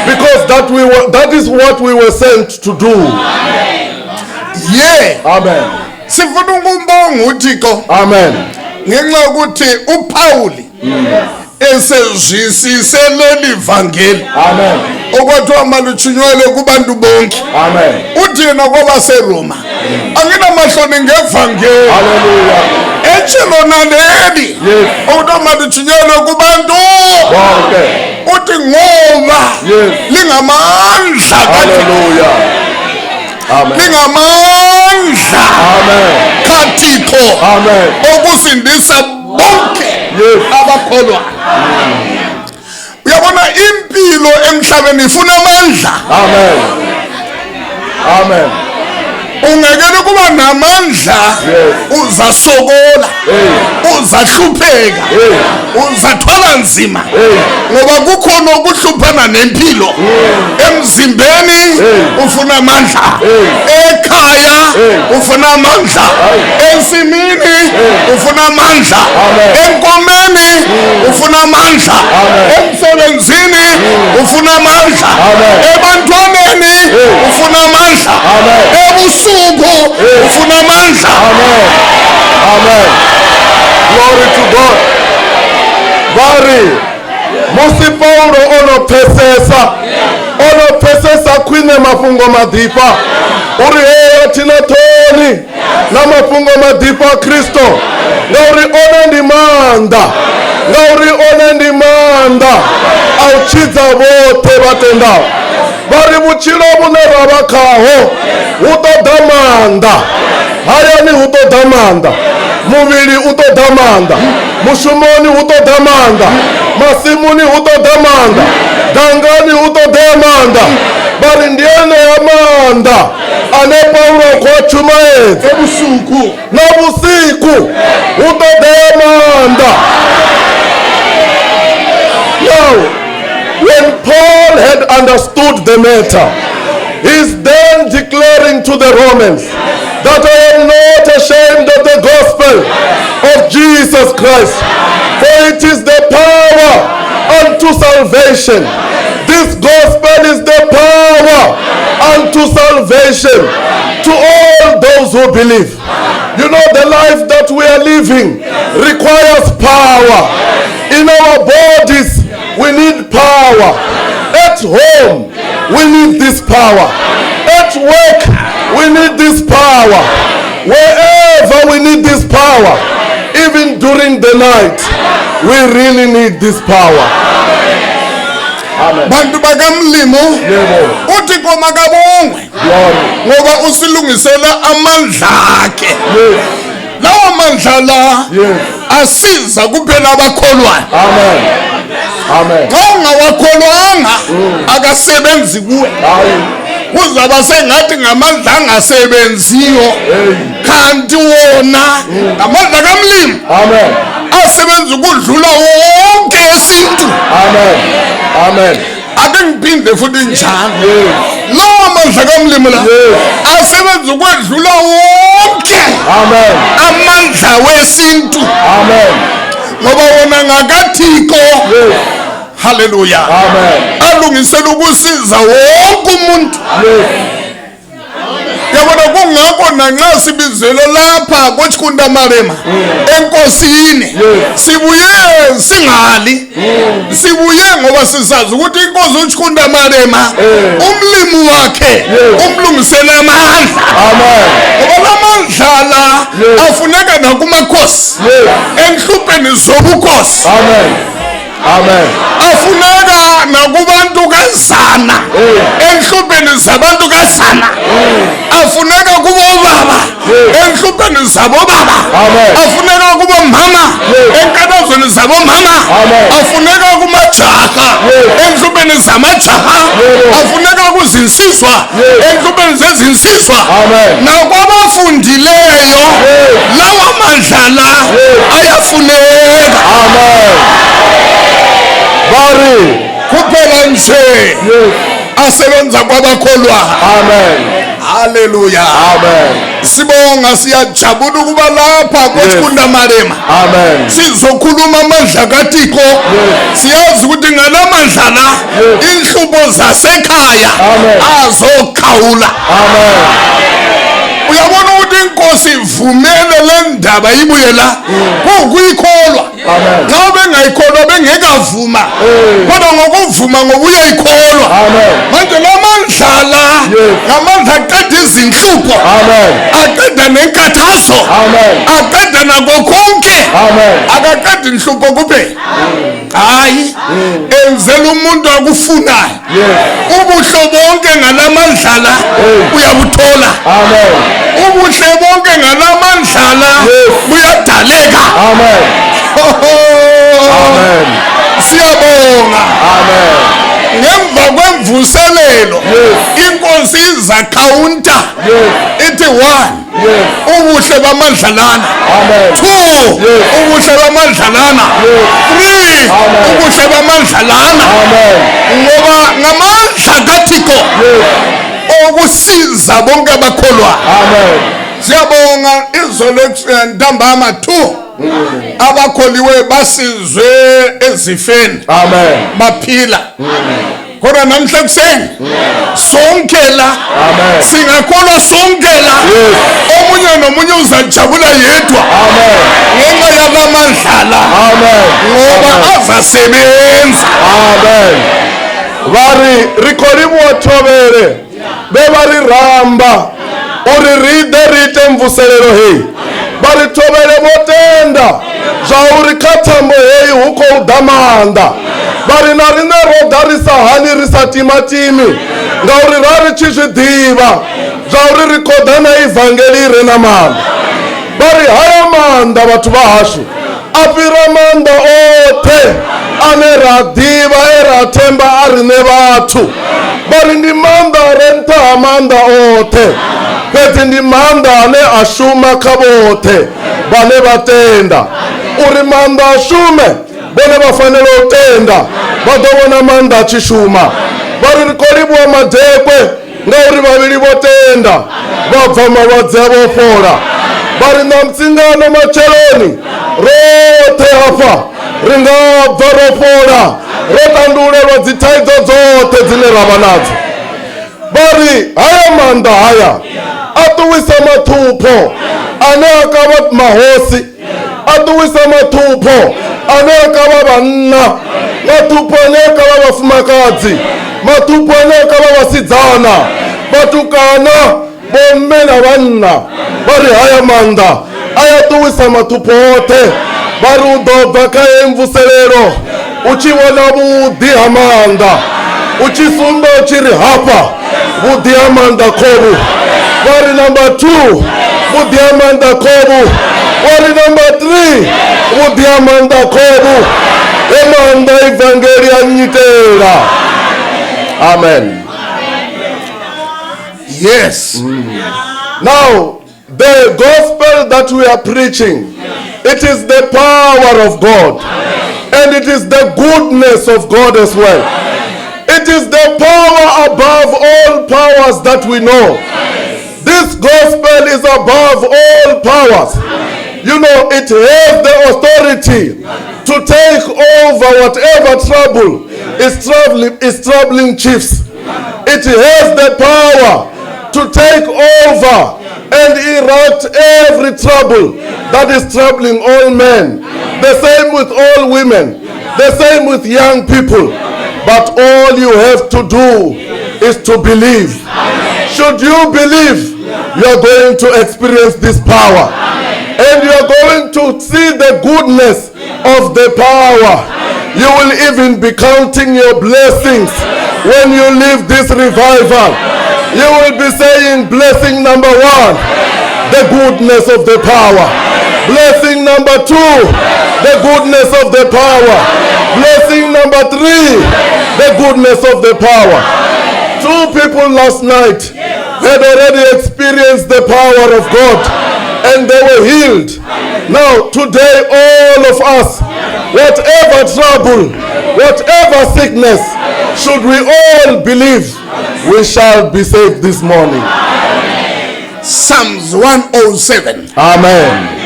because that is what we were sent to do. Yeah. Amen. Sifuna ukumbonga uThixo. Amen. Ngenxa yokuthi uPauli esezwisise leli vangeli. Amen. Okwathiwa malutshunyelwe kubantu bonke. Amen. Uthi yena kwabaseRoma, anginamahloni ngevangeli. Hallelujah. Etshelo naleli. Yes. Okuthiwa malutshunyelwe kubantu. Bonke. Uthi ngoba Yes. lingamandla kaThixo. Hallelujah. Amen. Lingamandla Amen. kaThixo. Amen. Okusindisa bonke Yes. abakholwayo. Uyabona impilo emhlabeni ifuna amandla. Amen. Amen. Ungekela ukuba namandla, uzasokola, uzahlupheka, uzathwala nzima, ngoba kukhona okuhluphana nempilo emzimbeni. Ufuna amandla ekhaya, ufuna amandla ensimini, ufuna amandla enkomeni, ufuna amandla emsebenzini, ufuna amandla ebantwaneni, ufuna amandla ebusuku, ufuna amandla. Amen. Amen. Glory to God. Vha ri musi Paulo o no pfesesa, o no pfesesa khwine mafhungo maḓifha, uri hee thina ṱhoni na mafhungo maḓifha a Kristo, ngauri one ndi maanḓa, ngauri one ndi maanḓa a u tshidza vhoṱhe vha tendaho. Vha ri vhutshilo vhune ra vha khaho hu ṱoḓa maanḓa, hayani hu ṱoḓa maanḓa, muvhili u ṱoḓa maanḓa, mushumoni hu ṱoḓa maanḓa, masimuni hu ṱoḓa maanḓa, dangani hu ṱoḓea maanḓa. Vha ri ndi enea maanḓa ane Paulo a khou a tshumaedza. Ebusuku na vhusiku hu ṱoḓea maanḓa. Now, when Paul had understood the matter, he's then declaring to the Romans that I am not ashamed of the gospel of Jesus Christ, for it is the power unto salvation. This gospel is the power unto salvation to all those who believe. You know, the life that we are living requires power. In our bodies, we need power. At home, we need this power. At work, we need this power. Wherever we need this power, even during the night, we really need this power. Amen. Bantu bakamlimo, Yebo. uthi komakabongwe, Glory. ngoba usilungisela amandla akhe. Lawo mandla la asiza kuphela abakholwayo. Amen. Amen. Xa ungawakholwanga, akasebenzi kuwe. Hayi. Kuzaba sengathi ngamandla angasebenziyo, kanti wona ngamandla kamlimi Amen. asebenza ukudlula wonke esintu. Amen. Amen. Ake ngiphinde futhi njalo, lawo mandla kamlimi la asebenza ukwedlula wonke Amen. amandla wesintu, Amen. ngoba wona ngakaThixo. Haleluya. Amen. Alungisela ukusiza wonke umuntu. Yabona, kungakho nanxa sibizelwe lapha koChikundamarema enkosini, sibuye singali, sibuye ngoba sisazi ukuthi inkosi uChikundamarema, umlimi wakhe umlungisela amandla. Amen. Ngoba lamandla la afuneka nakumakhosi, enhlupeni zobukhosi. Amen. Amen. Afuneka nakubantu kazana, enhlupeni zabantu kazana. Afuneka kubobaba, enhlupeni zabobaba. Amen. Afuneka kubomama, enkathazweni zabomama. Amen. Afuneka kumajaha, enhlupeni zamajaha. Afuneka kuzinsizwa, enhlupeni zezinsizwa. Amen. Nakwabafundileyo, lawa mandla la ayafuneka. Amen. Bari. Kuphela nje asebenza kwabakholwa. Amen. Haleluya. Amen. Sibonga, siyajabula ukuba lapha koChikundamarema. Amen. Sizokhuluma amandla kaThixo. Siyazi ukuthi ngalamandla la inhlupho zasekhaya Amen. azokhawula. Amen. Uyabona ukuthi inkosi ivumele le ndaba ibuye la kukuyikholwa. Amen. Nxa bengayikholwa bengekavuma, kodwa ngokuvuma, ngoba uyayikholwa. Amen. Manje la mandla la ngamandla aqeda izinhlupho, Amen. aqeda nenkathazo, Amen. aqeda nako konke. Amen. Akaqedi inhlupho kuphela, hayi, enzela umuntu akufunayo. Ubuhle bonke ngalamandla la uyabuthola. Amen. Ubuhle bonke ngalamandla la buyadaleka. Amen. Amen. Siyabonga. Amen. Ngemva kwemvuselelo, inkosi izakhawunta. Ethi 1, ubuhle bamandla lana. 2, ubuhle bamandla lana. 3, ubuhle bamandla lana. Ngoba ngamandla kaThixo okusiza bonke abakholwayo. Siyabonga izolo ntambama 2 abakholiwe basizwe ezifeni. Amen. Baphila. Kodwa namhla kuseni sonke la Amen. singakholwa sonke la. Omunye nomunye uzajabula yedwa Amen. ngenxa yalamandla la, Amen. ngoba azasebenza. Amen. Vha ri ri khou livhuwa thovhele vhe vha ri ramba uri ri ḓe ri ite mvuselelo heyi. Vha ri thovhele vho tenda zwa uri kha thambo heyi hu khou ḓa maanḓa. Vha ri na riṋe ro ḓa ri sa hani ri sa timatimi, ngauri ra ri tshi zwi ḓivha zwa uri ri khou ḓa na ivangeli i re na maanḓa. Vha ri haya maanḓa vhathu vha hashu a fhira maanḓa oṱhe ane ra ḓivha e ra themba a riṋe vhathu. Vha ri ndi maanḓa a re nṱha ha maanḓa oṱhe, fhedzi ndi maanḓa ane a shuma kha vhoṱhe vhane vha tenda. Uri maanḓa a shume, vhone vha fanela u tenda, vha ḓo vhona maanḓa a tshi shuma. Vha ri ri khou livhuwa madekwe ngauri vhavhili vho tenda vha bva malwadze avho fhola. Vha ri ṋamusi ngano matsheloni roṱhe hafha ri nga bva ro fhola, ro tandulelwa dzithaidzo dzoṱhe dzine ra vha nadzo. Vha ri haya maanḓa haya a ṱuwisa maṱhupho ane a kavha mahosi, a ṱuwisa maṱhupho ane a kavha vhanna, maṱhupho ane a kavha vhafumakadzi, maṱhupho ane a kavha vhasidzana, vhatukana, bomme na vhanna. Vha ri haya maanḓa a ya ṱuwisa maṱhupho oṱhe. Vha ri u ḓo bva kha heyi mvuselelo u tshi vhona vhuḓi ha maanḓa, u tshi sumba u tshi ri hafha vhuḓi ha maanḓa khovhu. Vha ri number 2, vhuḓi ha maanḓa khovhu. Vha ri number 3, vhuḓi ha maanḓa khovhu. He maanḓa ivangeli a nnyitela. Amen. Yes. Now, the gospel that we are preaching, it is the power of God. And it is the goodness of God as well. It is the power above all powers that we know. This gospel is above all powers. You know, it has the authority to take over whatever trouble is troubling chiefs. It has the power to take over and erupt every trouble that is troubling all men. The same with all women. The same with young people. But all you have to do is to believe. Should you believe, you are going to experience this power. And you are going to see the goodness of the power. You will even be counting your blessings when you leave this revival. You will be saying, blessing number 1, the goodness of the power. Blessing number 2, the goodness of the power. Blessing number 3, the goodness of the power. 2 people last night had already experienced the power of God and they were healed. Now, today, all of us, whatever trouble, whatever sickness, should we all believe, we shall be saved this morning. Psalms 107. Amen.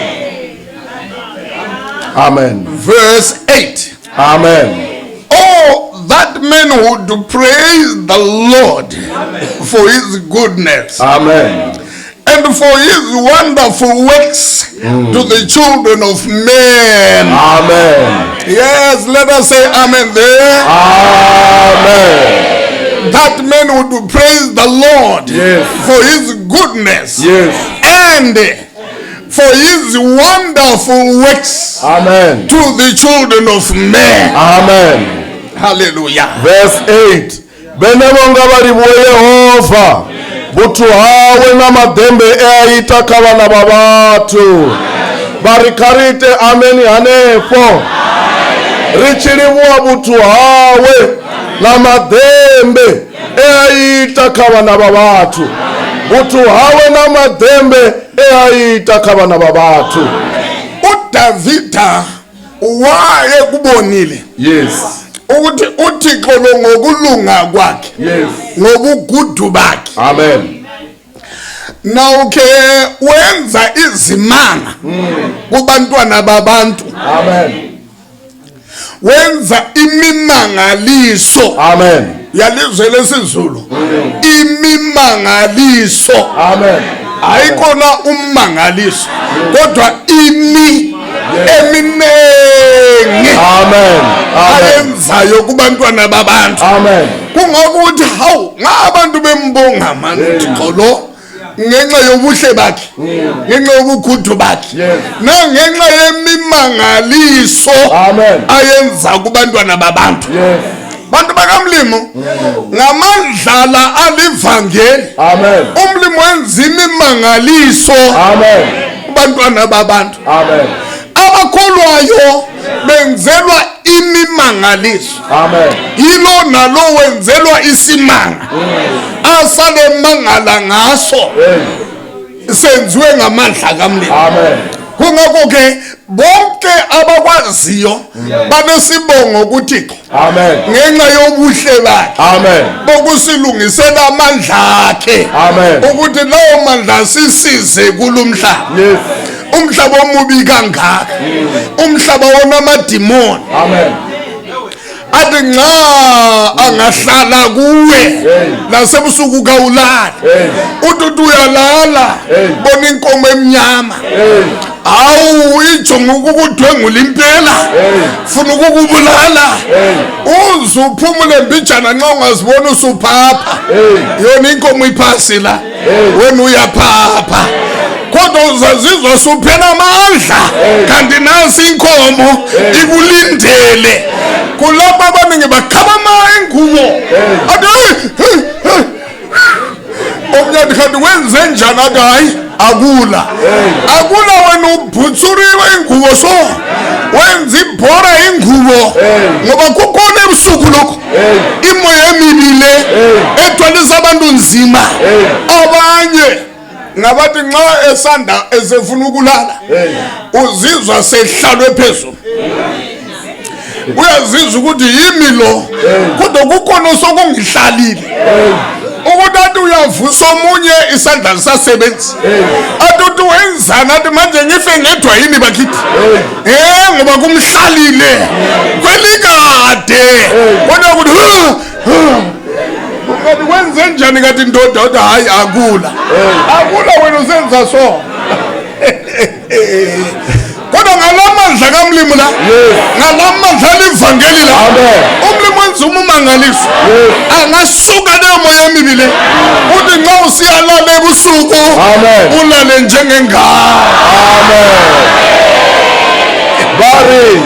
Amen. Verse 8. Amen. Oh, that man would praise the Lord for his goodness. Amen. And for his wonderful works to the children of men. Amen. Yes, let us say amen there. Amen. That man would praise the Lord Yes. for his goodness. Yes. And for his wonderful works Amen. to the children of men. Amen. Hallelujah. Verse 8. Vhene vho nga vha livhuwe Yehova vhuthu hawe na maḓembe e a ita kha vhana vha vhathu. Vha ri kha ri ite amen hanefho. Ri tshi livhuwa vhuthu hawe na maḓembe e a ita kha vhana vha vhathu. Vhuthu hawe na maḓembe e a ita kha vhana vha vhathu. UDavida wayekubonile Yes. ukuthi uThixo lo ngokulunga kwakhe, Yes. ngobugudu bakhe, Amen. nawukhe wenza izimanga kubantwana babantu. Amen. Wenza imimangaliso. Amen. Yalizwe lesizulu, imimangaliso. Amen. Ayikona ummangaliso, kodwa imi eminingi Amen. Amen. ayenzayo kubantwana babantu. Amen. Kungokuthi hawu, ngabantu bembonga mani uThixo lo ngenxa yobuhle bakhe, ngenxa yobugudu bakhe, Yes. nangenxa yemimangaliso Amen. ayenza kubantwana babantu. Yes. Bantu bakamlimo, ngamandlala alivangeli, Amen. umlimo wenza imimangaliso Amen. kubantwana babantu. Amen. Abakholwayo benzelwa imimangaliso. Amen. Yilo nalo wenzelwa isimanga asale mangala ngaso, Hey. senziwe ngamandla kamlimo. Amen. Kungakho ke bonke abakwaziyo banesibongo kuThixo Amen. ngenxa yobuhle bakhe, Amen. bokusilungisela amandla akhe, Amen. ukuthi lawo mandla sisize kulumhlaba, Yes. umhlaba omubi kangaka, umhlaba wonamadimoni. Amen. Athi nxa angahlala kuwe nasebusuku kawulali. Hey. Uthi uthi uyalala, Hey. bona inkomo emnyama. Hey. Hawu, ijonga ukukudwengula impela, Hey. funa ukukubulala. Hey. Uze uphumule mbijana nxa ungazibona usuphapha. Hey. Yona inkomo iphasi la, wena uyaphapha, kodwa uzazizwa suphela amandla, kanti nasi inkomo ikulindele. Kulapho abaningi bakhaba ingubo, athi, "Hey, hey, hey." Omnye athi, kanti wenze njani? Athi, hayi, akula, akula, wena ubhutsuriwe ingubo, so wenza ibhora ingubo, ngoba kukhona ebusuku lokho imoya emibi le ethwalisa abantu nzima. Abanye ngabathi nxa esanda esefuna ukulala, uzizwa sehlalwe phezulu, uyazizwa ukuthi yimi lo, kodwa kukhona osokungihlalile, ukuthi athi uyavusa omunye isandla lisasebenzi, athi uthi wenzani, athi manje ngife ngedwa yini bakithi? Ngoba kumhlalile kwelikade, kodwa ukuthi kanti kwenze njani? Kanti ndoda, uthi hayi, akula, akula, wena usenza so, kodwa ngalamandla kamlimi la, ngalamandla alivangeli la, Amen. umlimi wenza umumangaliso, angasuka leyo moya emibi le, uthi nxa usiyalala ebusuku, Amen. ulale njengengane. Amen. Vha ri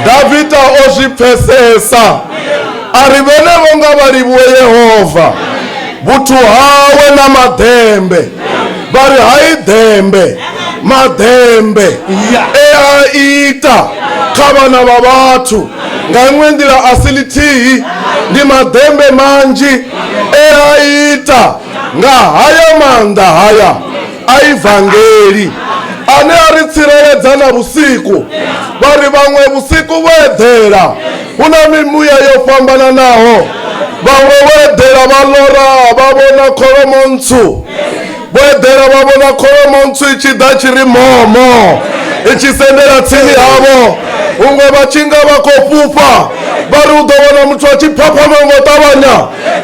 Davida o zwi pfesesa, a ri vhenevho nga vha livhuwe Yehova vhuthu hawe na maḓembe. Vha ri hai ḓembe, maḓembe e a ita kha vhana vha vhathu nga iṅwe nḓila a si ḽithihi, ndi maḓembe manzhi e a ita nga haya maanḓa haya a ivangeli ane a ri tsireledza na vhusiku. Vha ri vhaṅwe vhusiku vho eḓela, hu na mimuya yo fhambananaho. Vhaṅwe vho eḓela vha lora vha vhona kholomo ntswu, vho eḓela vha vhona kholomo ntswu i tshi ḓa tshi ri momo, i tshi sendela tsini havho, huṅwe vha tshi nga vha khou fhufha. Vha ri u ḓo vhona muthu a tshi phaphama ngo ṱavhanya,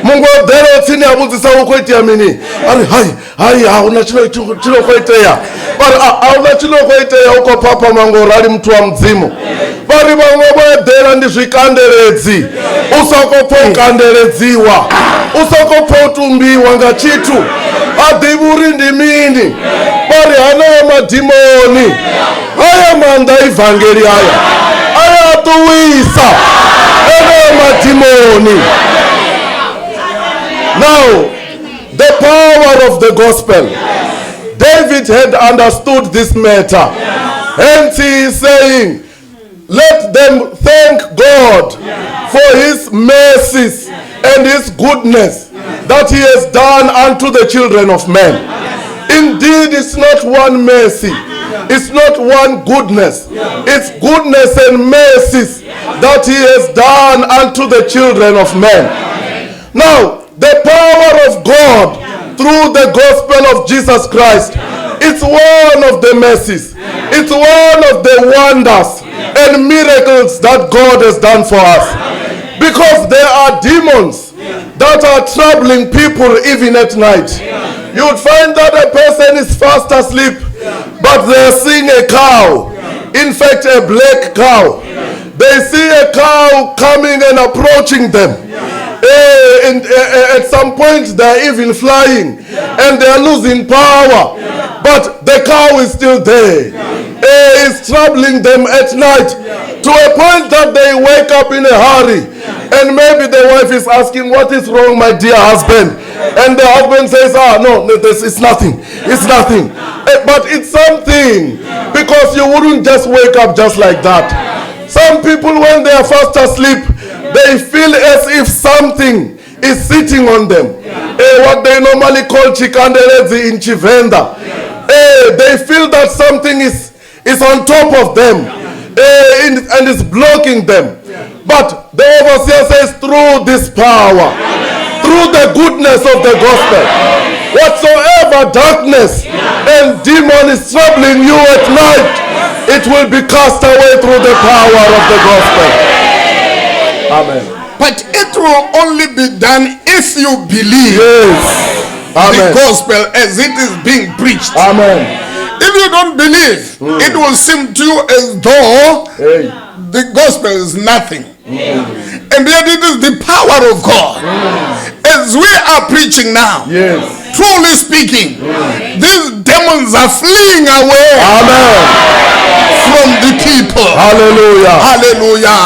muṅwe o ḓelaho tsini a vhudzisa hu khou itea mini, a ri hai hai, a huna tshino tshino khou itea. Vha ri a huna tshino khou itea, u khou phaphama ngo rali muthu wa mudzimu. Vha ri vhaṅwe vho eḓela ndi zwikandeledzi, u soko pfa u kandeledziwa, u soko pfa u tumbiwa nga tshithu, a ḓivhi uri ndi mini. Vha ri haneyo madimoni haya maanḓa ivangeli haya aya a ṱuwisa eneyo madimoni. Now, the power of the gospel. David had understood this matter. Hence he is saying, let them thank God for his mercies and his goodness. that he has done unto the children of men. Indeed, it's not one mercy, it's not one goodness, it's goodness and mercies that he has done unto the children of men. Now, the power of God through the gospel of Jesus Christ, it's one of the mercies, it's one of the wonders and miracles that God has done for us. Because there are demons that are troubling people even at night. You would find that a person is fast asleep, but they are seeing a cow. In fact, a black cow. They see a cow coming and approaching them. And at some point, they are even flying and they are losing power. But the cow is still there. It's troubling them at night to a point that they wake up in a hurry. And maybe the wife is asking, what is wrong, my dear husband? And the husband says, no, this is nothing. It's nothing. But it's something, because you wouldn't just wake up just like that. Some people, when they are fast asleep, they feel as if something is sitting on them. What they normally call chikandelezi in Tshivenda. They feel that something is on top of them and is blocking them. But the overseer says, through this power, through the goodness of the gospel, whatsoever darkness and demon is troubling you at night, it will be cast away through the power of the gospel. Amen. But it will only be done if you believe. Yes. Amen. The gospel as it is being preached. Amen. If you don't believe, it will seem to you as though the gospel is nothing. And yet it is the power of God. As we are preaching now, yes, truly speaking, these demons are fleeing away. Amen. From the people. Hallelujah. Hallelujah.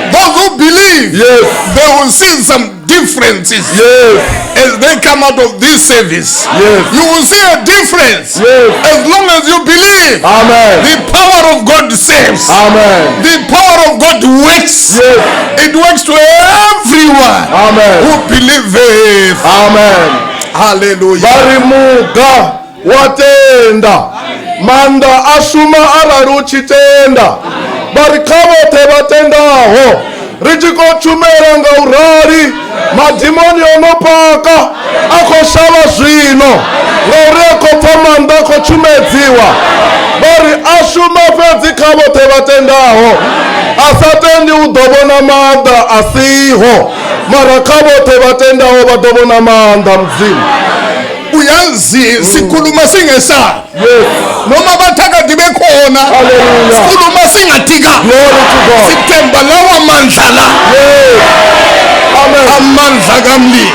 Those who believe, yes, they will see some differences. Yes. As they come out of this service, yes, you will see a difference. Yes. As long as you believe. Amen. The power of God saves. Amen. The power of God works. Yes. It works to everyone. Amen. Who believeth. Amen. Hallelujah. Varimuga watenda manda ashuma arali u tshi tenda vha ri kha vhoṱhe vha tendaho ri tshi khou tshumela nga u rali madimoni o no paka a khou shavha zwino ngauri a khou pfa maanḓa a khou tshumedziwa vha ri a shuma fhedzi kha vhoṱhe vha tendaho a sa tendi u ḓo vhona maanḓa a siho mara kha vhoṱhe vha tendaho vha ḓo vhona maanḓa Mudzimu. Uyazi sikhuluma singesabi. Yes. Noma bathakathi bekhona. Hallelujah. Sikhuluma singathika. Glory to God. Sithemba lawa mandla la. Yes. Amen. Amandla kaMlimi.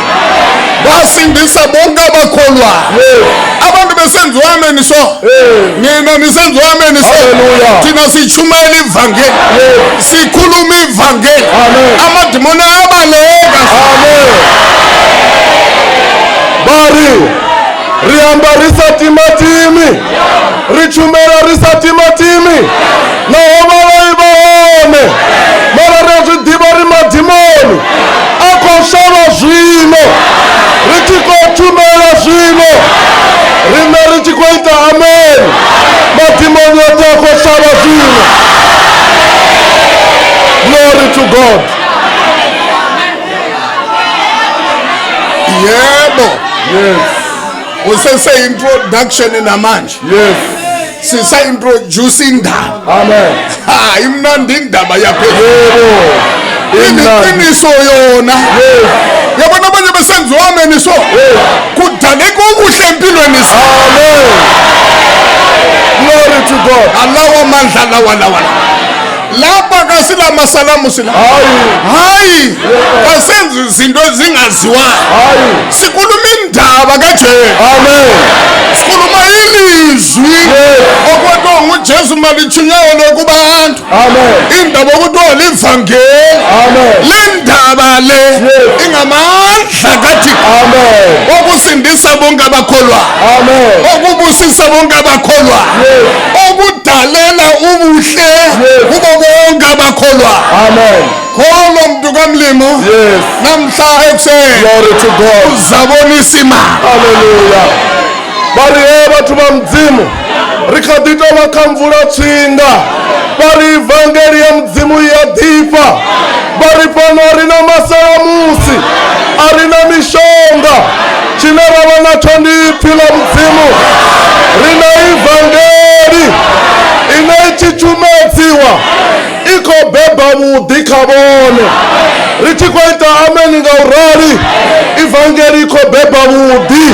Basindisa bonke abakholwa. Yes. Abantu besenziwa ameni so. Yes. Nina nisenziwa ameni so. Hallelujah. Thina sitshumayela ivangeli. Yes. Sikhuluma ivangeli. Amen. Amadimoni ayabaleka. Amen. Bari ri amba ri sa timatimi ri tshumela ri sa timatimi naho vhaloi vha hone mara ri a zwi ḓivha ri madimoni a khou shavha zwino ri tshi khou tshumela zwino riṋe ri tshi khou ita amen madimoni oṱhe a khou shavha zwino. Glory to God. Yebo. Yes. Usese introduction namanje. Yes. Sisa introduce indaba. Amen. Ha, imnandi indaba yaphezulu. Yebo. Iqiniso yona. Yes. Yabona abanye besenziwa ameni so. Yes. Kudaleka okuhle empilweni. Amen. Glory to God. Alawa mandla lawa lawa. Lapha kasilamasalamusi la. Hayi. Kasenzi izinto ezingaziwayo. Hayi. Sikhuluma indaba kaJesu. Amen. Sikhuluma ilizwi. Okwethiwa nguJesu malitshunyayelwe kubantu. Amen. Indaba okuthiwa livangeli. Amen. Le ndaba le ingamandla kaThixo. Amen. Okusindisa bonke abakholwayo. Amen. Okubusisa bonke abakholwayo. Okudalela ubuhle kubo bonke abakholwayo. Amen. Kholwa. Muntu kamlimo Yes. namhla ekuseni Glory to God. uzabona isimanga. Haleluya. Vha ri he vhathu vha mudzimu ri kha ḓi tou vha kha mvula tswinga vha ri ivangeli ya mudzimu i a ḓifha vha ri fhano a ri na masalamusi a ri na mishonga tshine ra vha natsho ndi ipfhi ḽa mudzimu ri na ivangeli ine i tshi tshumedziwa i khou beba vhuḓi kha vhone ri tshi khou ita ameni nga u rali ivangeli i khou beba vhuḓi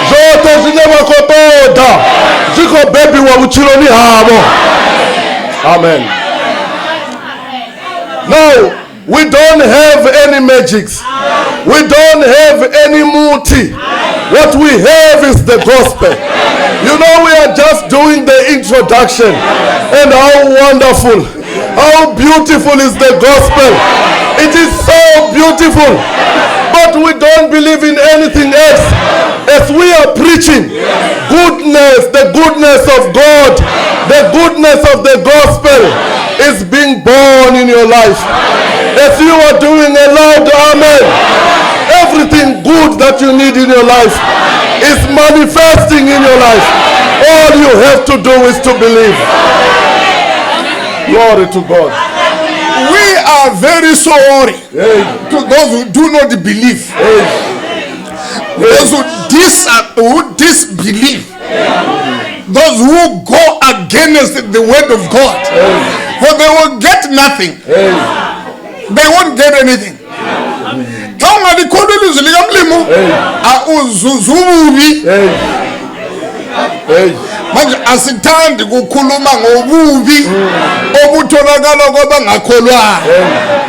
zwoṱhe zwine vha khou ṱoḓa zwi khou bebiwa vhutshiloni havho. Amen. Now we don't have any magics, we don't have any muti. What we have is the gospel. You know, we are just doing the introduction, and how wonderful, how beautiful is the gospel. It is so beautiful, but we don't believe in anything else. As we are preaching goodness, the goodness of God, the goodness of the gospel is being born in your life. As you are doing a loud amen, everything good that you need in your life is manifesting in your life. All you have to do is to believe. Glory to God. We are very sorry Hey, to those who do not believe. hey, Those who disbelieve. Those who go against the word of God. For they will get nothing. hey, They won't get anything. Xa ungalikholwa ilizwi likamlimo awuzuza ububi. hey, hey. Manje asithandi kukhuluma ngobubi obutholakala kwabangakholwayo.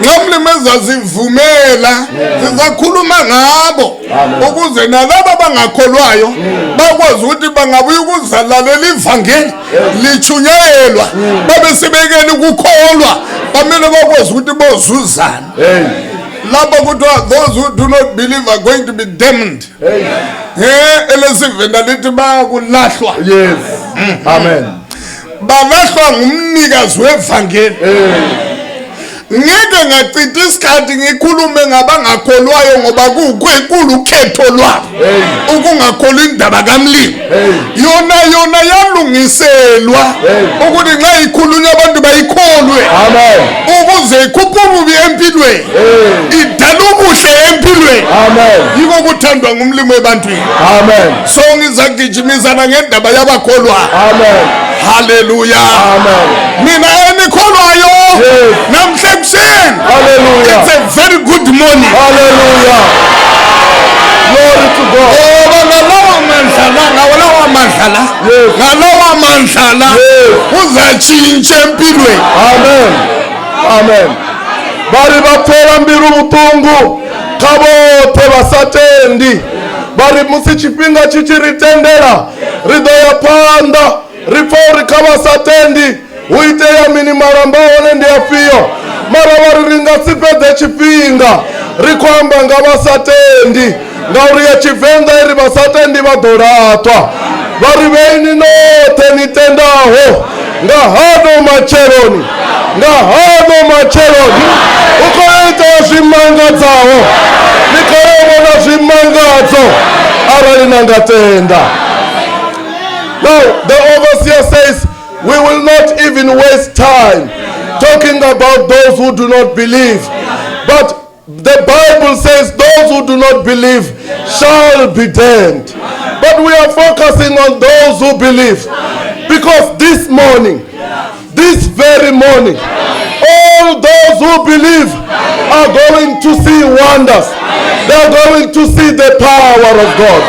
Nxa umlimi ezazivumela sizakhuluma ngabo ukuze nalaba abangakholwayo bakwazi ukuthi bangabuya ukuzalalela ivangeli litshunyayelwa babe sebekele ukukholwa, bamele bakwazi ukuthi bozuzana. Hey, Lapho kuthiwa those who do not believe are going to be damned. hey. Elesivenda lithi bayakulahlwa. Yes. Amen. Balahlwa ngumnikazi wevangeli. Ngeke ngachitha isikhathi ngikhulume ngabangakholwayo ngoba kukhulu ukhetho lwabo ukungakholwa indaba kamlimi. Yona yona yalungiselwa ukuthi nxa ikhulunywa abantu bayikholwe Amen. ukuze ikhuphe ububi empilweni, idala ubuhle empilweni. Amen. Yiko kuthandwa ngumlimi ebantwini. Amen. So ngizagijimisana ngendaba yabakholwayo. Amen. Haleluya. Amen. Mina enikholwayo Yes. namhla ekuseni, Hallelujah. it's a very good morning. Hallelujah. Glory to God. Ngoba ngalawa mandla la, ngalawa mandla la, Yes. ngalawa mandla la Yes. kuzatshintsha empilweni. Amen. Amen. Vha ri vha pfela mbilu vhuṱungu kha vhoṱhe vha sa tendi. Vha ri musi tshifhinga tshi tshi ri tendela ri ḓo ya phanḓa ri pfa uri kha vha sa tendi hu itea mini, malamba hone ndi afhio. Mara vha ri ri nga si fhedze tshifhinga ri khou amba nga vha sa tendi, ngauri ya Tshivenḓa i ri vha sa tendi vha ḓo laṱwa. Vha ri vheini noṱhe ni tendaho nga hano matsheloni, nga hano matsheloni hu khou itea zwimangadzaho, ni khou yo vhona zwimangadzo arali na nga tenda. Now the overseer says we will not even waste time talking about those who do not believe, but the Bible says those who do not believe shall be damned. But we are focusing on those who believe, because this morning, this very morning, all those who believe are going to see wonders. They are going to see the power of God.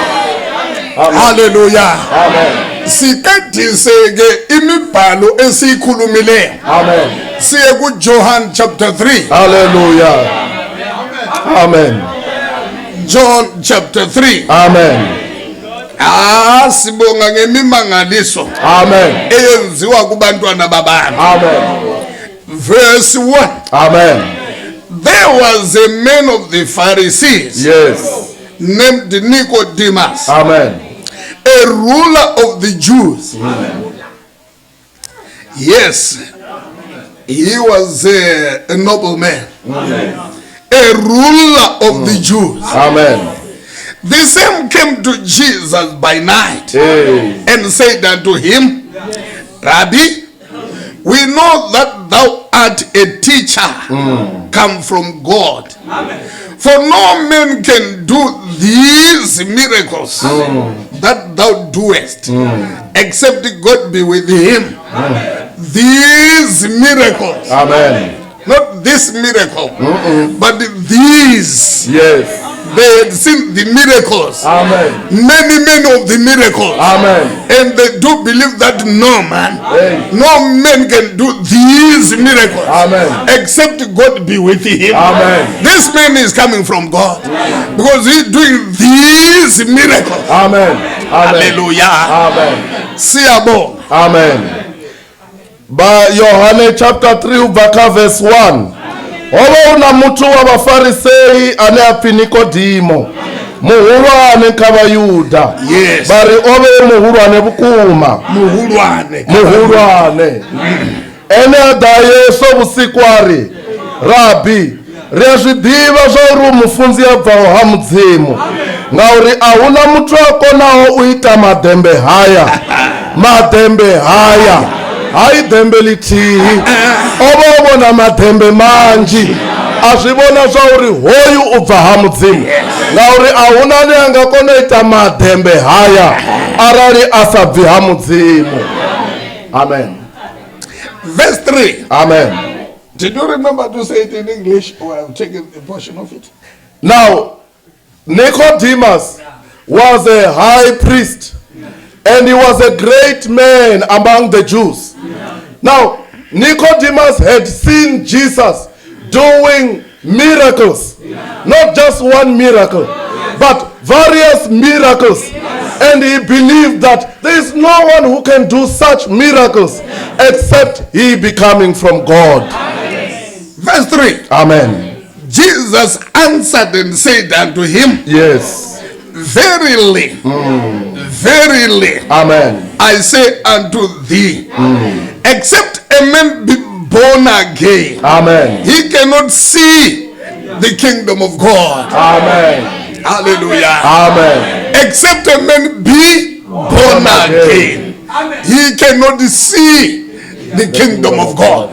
Haleluya. Amen. Siqedise ke imibhalo esiyikhulumileyo. Amen. Siye kuJohn chapter 3. Hallelujah. Amen. John chapter 3. Amen. Ah, sibonga ngemimangaliso Amen. eyenziwa kubantwana babantu. Amen. Verse 1. Amen. There was a man of the Pharisees Yes. named Nicodemus, Amen. a ruler of the Jews. Yes, he was a nobleman. A ruler of the Jews. Amen. The same came to Jesus by night and said unto him, Rabbi, we know that thou art a teacher come from God. For no man can do these miracles that thou doest, except God be with him. These miracles. Amen. Not this miracle, but these. Yes. They had seen the miracles. Amen. Many, many of the miracles. Amen. And they do believe that no man, Hey. no man can do these miracles. Amen. Except God be with him. Amen. This man is coming from God because he's doing these miracles. Amen. Amen. Hallelujah. Amen. Siyabonga. Amen. Ba Yohane chapter 3 ubva kha verse 1. Ho vha hu na muthu wa Vhafarisei ane a pfi Nikodimo, muhulwane kha Vhayuda. Yes. Vha ri o vhe muhulwane vhukuma. Muhulwane. Muhulwane. Ene a ḓa Yesu vhusiku a ri, Rabi, ri a zwi ḓivha zwa uri u mufunzi a bvaho ha Mudzimu, ngauri a huna muthu a konaho u ita maḓembe haya. Maḓembe haya. Hai ḓembe ḽithihi. O vha o vhona maḓembe manzhi. A zwi vhona zwa uri hoyu u bva ha Mudzimu, ngauri a huna ane a nga kona u ita maḓembe haya arali a sa bvi ha Mudzimu. Amen. Verse 3. Amen. Did you remember to say it in English, or I've taken a portion of it? Now, Nicodemus was a high priest, and he was a great man among the Jews. Now, Nicodemus had seen Jesus doing miracles, not just one miracle, but various miracles. And he believed that there is no one who can do such miracles except he be coming from God. Verse 3. Amen. Jesus answered and said unto him, Yes. Verily, verily, Amen. I say unto thee, except a man be born again, Amen. he cannot see the kingdom of God. Amen. Hallelujah. Amen. Except a man be born again, he cannot see the kingdom of God.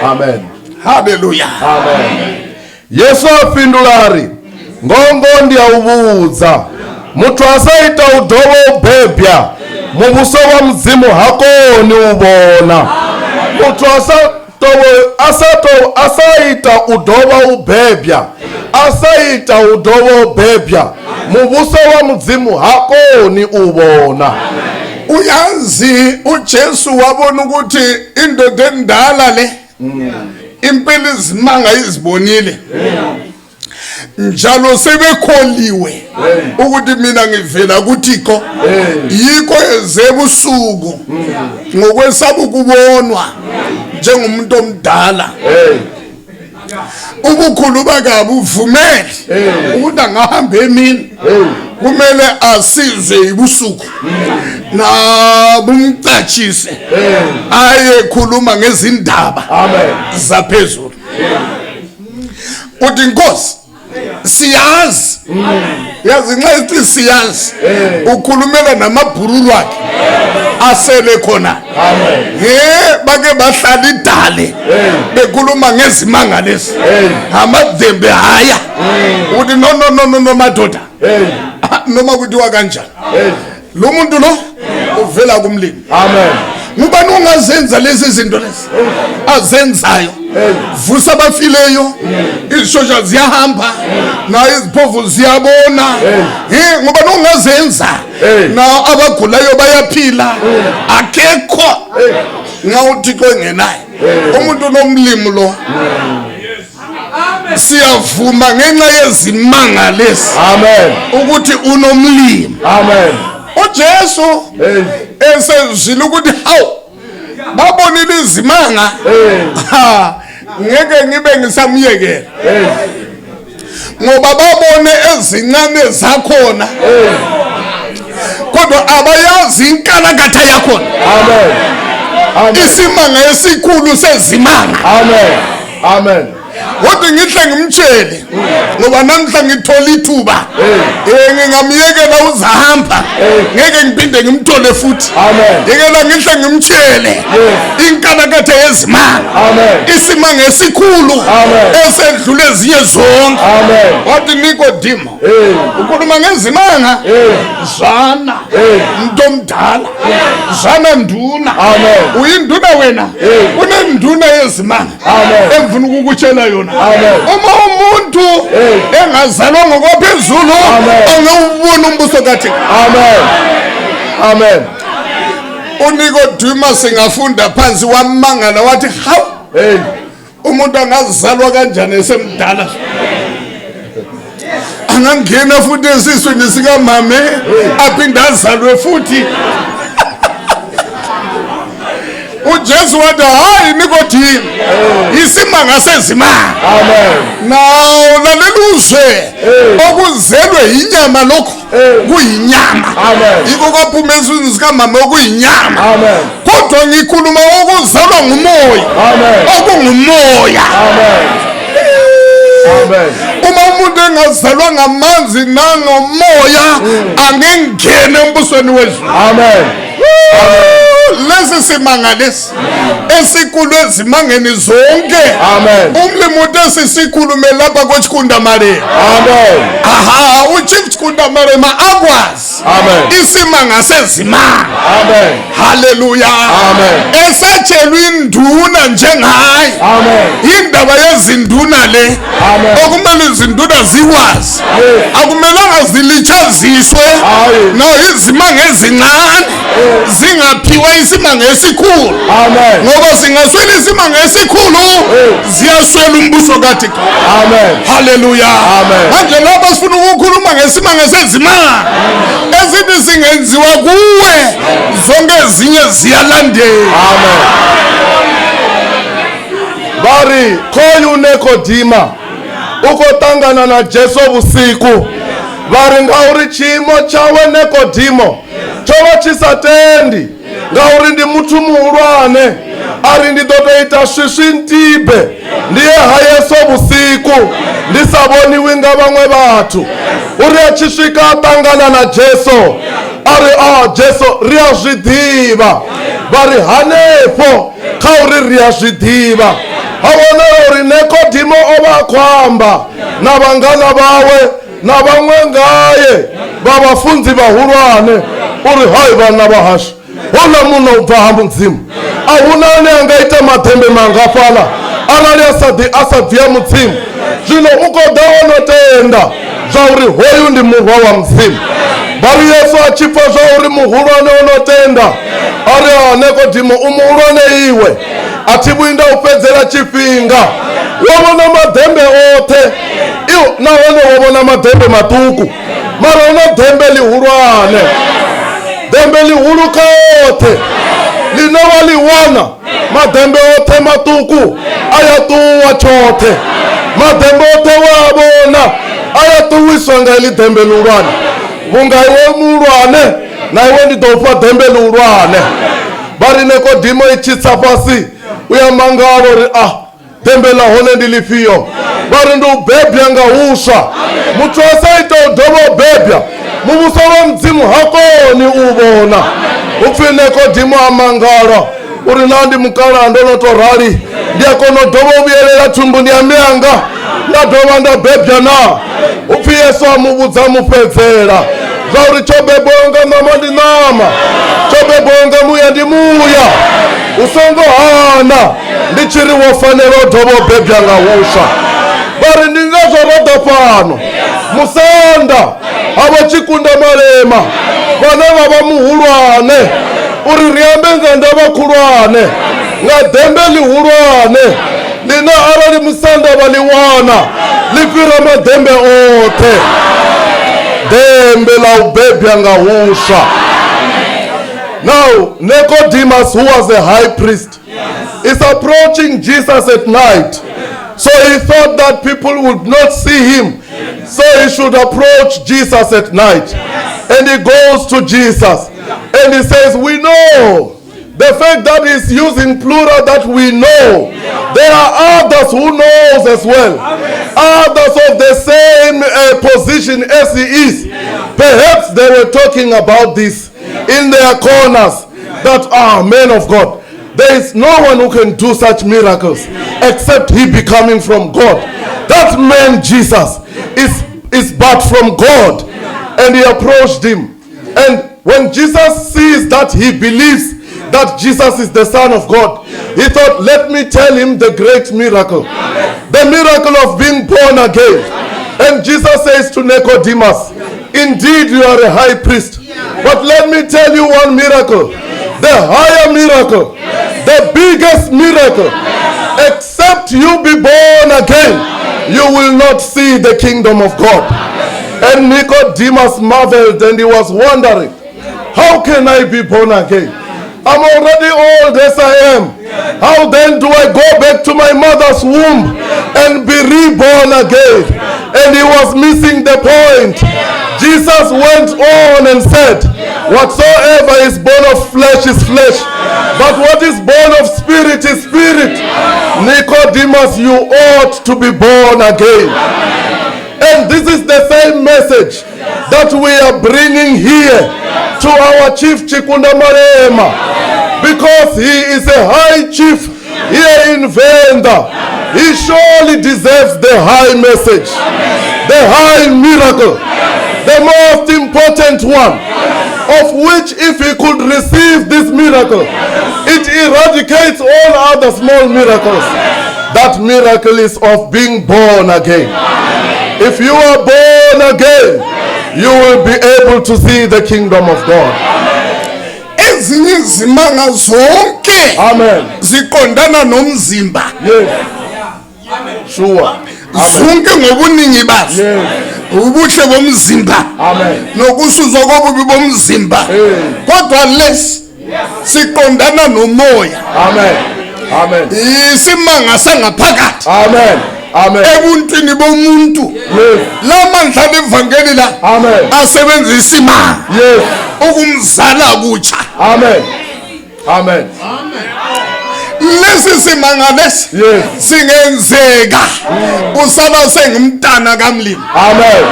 Amen. Hallelujah. Amen. Yesu a fhindula a ri, Ngongo ndi a u vhudza, muthu a sa ita u dovha u bebya, muvhuso wa Mudzimu ha koni u vhona. Muthu a sa a sa ita u dovha u bebya, a sa ita u dovha u bebya, muvhuso wa Mudzimu ha koni u vhona. Uyazi uJesu wabona ukuthi indoda endala le impela izimanga izibonile, njalo sebekholiwe ukuthi mina ngivela kuThixo, yikho ezebusuku ngokwesaba ukubonwa njengomuntu omdala. Ubukhulu bakhe uvumele ukuthi angahamba emini, kumele asizwe ibusuku nabumcatshise aye khuluma ngezindaba zaphezulu. Uthi Nkosi siyazi, yazi nxa ithi siyazi ukhulumela namabhururu akhe asele khona. Bake bahlala idale bekhuluma ngezimanga lezi amadembe haya, uthi no no no no madoda, noma kuthiwa kanjani lo muntu lo uvela kumlimi. Amen. Ngubani ongazenza lezi zinto lezi azenzayo? Vusa abafileyo, izishosha ziyahamba, nayo iziphofu ziyabona. Ngubani ongazenza? Na abagulayo bayaphila. Akekho nxa uThixo engenaye. Umuntu nomlimi lo siyavuma ngenxa yezimanga lezi. Amen. Ukuthi unomlimi. Amen. uJesu esezwile ukuthi hawu babonile izimanga, ngeke ngibe ngisamyekela ngoba babone ezincane zakhona, kodwa abayazi inkalakatha yakhona. Amen. Isimanga esikhulu sezimanga. Amen. Amen. Kodwa ngihle ngimtshele ngoba namhla ngithola ithuba, ngingamyekela uzahamba, ngeke ngiphinde ngimthole futhi. Yekela ngihle ngimtshele inkalakatha yezimanga, isimanga esikhulu esedlule ezinye zonke. Wathi Nikodimo, ukhuluma ngezimanga, zwana mntomdala, zwana nduna, uyinduna wena, kunenduna yezimanga engifuna ukukutshela yona. Uma umuntu engazalwa ngokwaphezulu angewubona umbuso kaThixo. Amen. Amen. uNikodima singafunda phansi wamangala wathi hawu, umuntu angazalwa kanjani esemdala, angangena futhi esiswini sikamame aphinde azalwe futhi? uJesu wathi hayi Nikodima, isimanga sezimanga. Amen. Naw lalela uzwe, okuzelwe inyama lokho kuyinyama, yikho kwaphuma esiswini sikamama okuyinyama, kodwa ngikhuluma okuzalwa ngumoya, okungumoya. Amen. Amen. Uma umuntu engazalwa ngamanzi nangomoya angengene embusweni wezulu. Amen. Lesi simanga lesi esikhulu ezimangeni zonke. Amen. Umlimi uthi esisikhulume lapha koChikunda Malema. Amen. Aha, uChief Chikunda Malema akwazi. Amen. Isimanga sezimanga. Amen. Haleluya. Amen. Esatshelwa induna njengaye. Amen. Indaba yezinduna le Amen. okumele izinduna ziwazi, akumelanga zilitshaziswe Aye. no izimanga ezincane zingaphiwa isimanga esikhulu, Amen. ngoba singaswela isimanga esikhulu ziyaswela umbuso kaThixo. Amen. Haleluya. Amen. Manje lapha sifuna ukukhuluma ngesimanga sezimanga esithi singenziwa kuwe zonke ezinye ziyalandela. Amen. Vha ri khoyu Nikodima u khou ṱangana na Jesu vhusiku, vha ri ngauri tshiimo tshawe Nikodimo tsho vha tshi sa tendi, ngauri ndi muthu muhulwane, a ri ndi ḓo tou ita swiswi ntibe ndi ye ha Yesu vhusiku ndi sa vhoniwi nga vhaṅwe vhathu. Uri a tshi swika a ṱangana na Jesu, a ri a Jesu ri a zwi ḓivha. Vha ri hanefho kha uri ri a zwi ḓivha, ha vhonala uri Nikodimo o vha a khou amba na vhangana vhawe na vhaṅwe ngaye vha vhafunzi vhahulwane uri hai vhanna vha hashu, houḽa muno u bva ha Mudzimu, a huna ane a nga ita maḓembe mangafhala arali a sa ḓi a sa bvi ha Mudzimu. Zwino u khou ḓa o no tenda zwa uri hoyu ndi murwa wa Mudzimu. Vha ri Yesu a tshi pfa zwa uri muhulwane o no tenda, a ri a Nikodimo u muhulwane iwe, a thi vhuyi nda u fhedzela tshifhinga, wo vhona maḓembe oṱhe nahone wo vhona maḓembe maṱuku, mara hu na ḓembe ḽihulwane, ḓembe ḽihulu kha oṱhe ḽine wa ḽi wana, maḓembe oṱhe maṱuku a ya ṱuwa tshoṱhe, maḓembe oṱhe wa a vhona a ya ṱuwiswa nga heḽi ḓembe ḽihulwane. Vhunga iwe muhulwane na iwe ndi ḓo fha ḓembe ḽihulwane. Vha ri Nikodimo i tshi tsa fhasi u ya mangala uri a ḓembe ḽa hone ndi ḽifhio. Vha ri ndi u bebya nga huswa, muthu a sa ita u dovha u bebya muvhuso wa Mudzimu ha koni u vhona. Upfi Nikodimo a mangala uri na ndi mukalaha ndo no to rali ndi a kona u dovha u vhuyelela thumbuni ya mianga nda dovha nda bebya na? Upfi Yesu a mu vhudza mu fhedzela zwa uri tsho bebwaho nga ṋama ndi ṋama, tsho bebwaho nga muya ndi muya. U songo hana ndi tshi ri wo fanela u dovha u bebya nga huswa. Vha ri ndi ngazwo ro ḓa fhano musanda ha vho Tshikunda Malema vhane vha vha muhulwane uri ri ambe nga ndavha khulwane, nga ḓembe ḽihulwane ḽine arali musanda vha ḽi wana ḽi fhira maḓembe oṱhe, ḓembe ḽa u bebya nga huswa. Now Nicodemus, who was a high priest, is approaching Jesus at night. So he thought that people would not see him, so he should approach Jesus at night. And he goes to Jesus and he says, we know The fact that he's using plural that we know, there are others who knows as well. Others of the same position as he is. Perhaps they were talking about this in their corners, that are men of God. There is no one who can do such miracles except he be coming from God. That man Jesus is but from God. And he approached him. And when Jesus sees that he believes that Jesus is the Son of God, he thought, let me tell him the great miracle. The miracle of being born again. And Jesus says to Nicodemus, indeed you are a high priest, but let me tell you one miracle. The higher miracle, the biggest miracle. Except you be born again, you will not see the kingdom of God. And Nicodemus marveled and he was wondering, how can I be born again? I'm already old as I am. How then do I go back to my mother's womb and be reborn again? And he was missing the point. Jesus went on and said, whatsoever is born of flesh is flesh, but what is born of spirit is spirit. Nicodemus, you ought to be born again. And this is the same message that we are bringing here to our chief Tshikundamalema, because he is a high chief here in Venda. He surely deserves the high message, the high miracle, the most important one, of which if he could receive this miracle, it eradicates all other small miracles. That miracle is of being born again. If you are born again, you will be able to see the kingdom of God. Ezinye izimanga zonke Amen. ziqondana nomzimba. Yes. Sure. Zonke ngobuningi bazo. Yes. Ubuhle bomzimba. Amen. Nokususwa kobubi bomzimba. Kodwa lesi siqondana nomoya. Amen. Amen. Isimanga sangaphakathi. Amen. Amen. Ebuntwini bomuntu. Yes. Lamandla levangeli la Amen. asebenzisa imali. Yes. Ukumzala kutsha. Amen. Amen. Lesi simanga lesi Yes. singenzeka usala sengumntana kaMlimo. Amen.